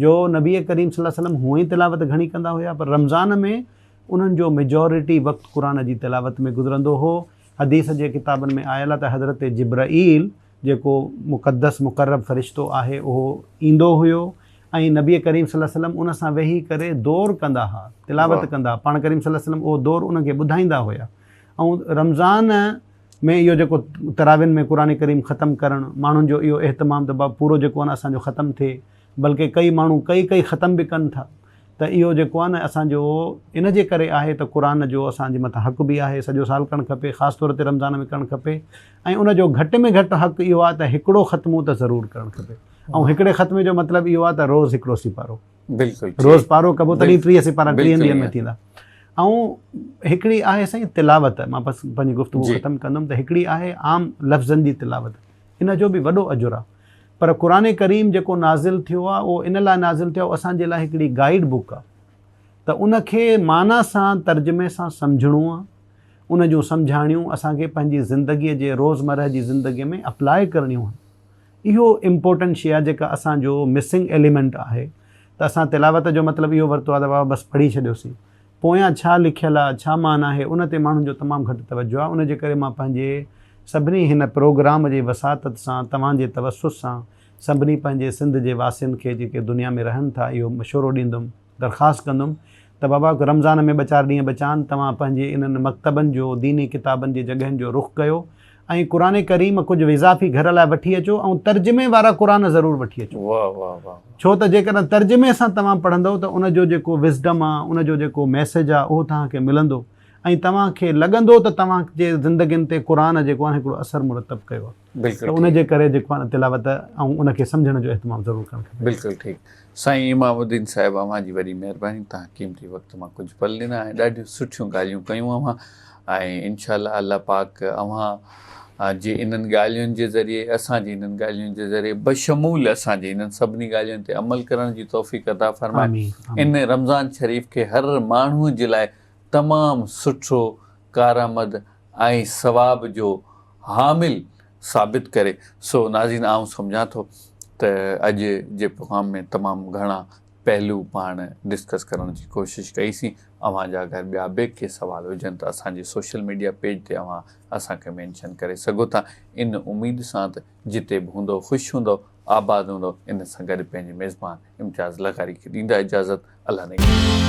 جو نبي ڪريم صلي الله عليه وسلم هونئن ئي تلاوت گهڻي ڪندا هيا پر رمضان ۾ انهن جو ميجارٽي وقت قرآن جي تلاوت ۾ گذرندو هو. حديث جي ڪتابن ۾ آيل آهي ته حضرت جبرئيل جيڪو مقدس مقرب فرشتو آهي اهو ايندو هيو ۽ نبي ڪريم صلي الله عليه وسلم ان سان ويهي ڪري دور ڪندا ها تلاوت ڪندا ها پاڻ ڪريم صلي الله عليه وسلم اهو دور انهن کي ٻڌائيندا هيا ۽ رمضان ۾ اهو جيڪو تراوين ۾ قرآن ڪريم ختم ڪرڻ ماڻهن جو اهو اهتمام ته بابا پورو جيڪو آهي نه اسان جو ختم ٿئي بلڪه ڪئي ماڻهو ڪئي ڪئي ختم به ڪن ٿا ته اهو جيڪو آهي نه اسان جو ان جي ڪري آهي ته قرآن جو اسان جي مٿان حق به آهي سڄو سال ڪرڻ کپي خاص طور تي رمضان ۾ ڪرڻ کپي ۽ ان جو گهٽ ۾ گهٽ حق اهو آهي ته هڪڙو ختمو ته ضرور ڪرڻ کپي ۽ هڪڙي ختمي جو مطلب اهو آهي ته روز هڪڙو سيپارو بلڪل روز پارو ڪبو تڏهن 30 سيپارا 30 ڏينهن ۾ ٿيندا ۽ هڪڙي آهي سائين تلاوت مان بس پنهنجي گفتگو ختم ڪندم ته هڪڙي آهي عام لفظن جي تلاوت ان جو به وڏو اجر آهي پر قرآن ڪريم جيڪو نازل ٿيو آهي اهو ان لاء نازل ٿيو آهي اسان جي لاء هڪڙي گائيڊ بڪ آهي ته ان کي معنيٰ سان ترجمي سان سمجهڻو آهي ان جون سمجهاڻيون اسان کي پنهنجي زندگي جي روزمره جي زندگي ۾ اپلاء ڪرڻيون آهن. اهو امپورٽنٽ شيء آهي جيڪا اسان جو مسنگ ايليمينٽ آهي ته اسان تلاوت جو مطلب اهو ورتو آهي ته بابا بس پڙهي ڇڏيوسين. پويان ڇا لکيل آهي، ڇا معنيٰ آهي ان تي ماڻهن جو تمام گهٽ توجهه آهي. ان جي ڪري مان پنهنجي سڀني هن پروگرام جي وساطت سان توهان جي توسط سان سڀني پنهنجي سنڌ جي واسين کي جيڪي دنيا ۾ رهن ٿا اهو مشورو ڏيندم درخواست ڪندم ته بابا رمضان ۾ ٻه چار ڏينهن بچان توهان پنهنجي انهن مڪتبن جو ديني ڪتابن جي جڳهين جو رخ ڪيو ۽ قرآن ڪريم ڪجهه اضافي گهر لاء وٺي اچو ۽ ترجمي وارا قرآن ضرور وٺي اچو واه واه واه. ڇو ته جيڪڏهن ترجمي سان توهان پڙهندؤ ته ان جو جيڪو وزڊم آ ان جو جيڪو ميسيج آ اهو توهان کي ملندو ۽ توهان کي لڳندو ته توهان جي زندگين تي قرآن جيڪو آ هڪڙو اثر مرتب ڪيو آ بلڪل ته ان جي ڪري جيڪو آ نه تلاوت ۽ ان کي سمجهڻ جو اهتمام ضرور ڪرڻ کپي. بلڪل ٺيڪ سائين امام الدين صاحب اوهان جي وڏي مهرباني توهان قيمتي وقت مان ڪجهه پل ڏنا ۽ ڏاڍيون سٺيون ڳالهيون ڪيون اوهان ۽ انشاء الله الله پاڪ اوهان جي انهن ڳالهين جي ذريعي اسان جي انهن ڳالهين جي ذريعي بشمول اسان جي انهن سڀني ڳالهين تي عمل ڪرڻ جي توفيق عطا فرمائي ان رمضان شريف کي هر ماڻهو جي لاء تمام سٺو ڪارآمد ۽ ثواب جو حامل ثابت ڪري. سو ناظرين آئون سمجهان ٿو ته اڄ جي پروگرام ۾ تمام گهڻا پهلو پاڻ ڊسڪس ڪرڻ جي ڪوشش ڪئي سين. اوهان جا اگر ٻيا به ڪي سوال هجن ته اسان جي سوشل ميڊيا پيج تي اوهان اسان کي مينشن ڪري سگهو ٿا. ان اميد سان ته جتي به هوندؤ خوش هوندؤ آباد هوندؤ. ان سان گڏ پنهنجي ميزبان امتياز لغاري کي ڏيندا اجازت. الله نگهبان.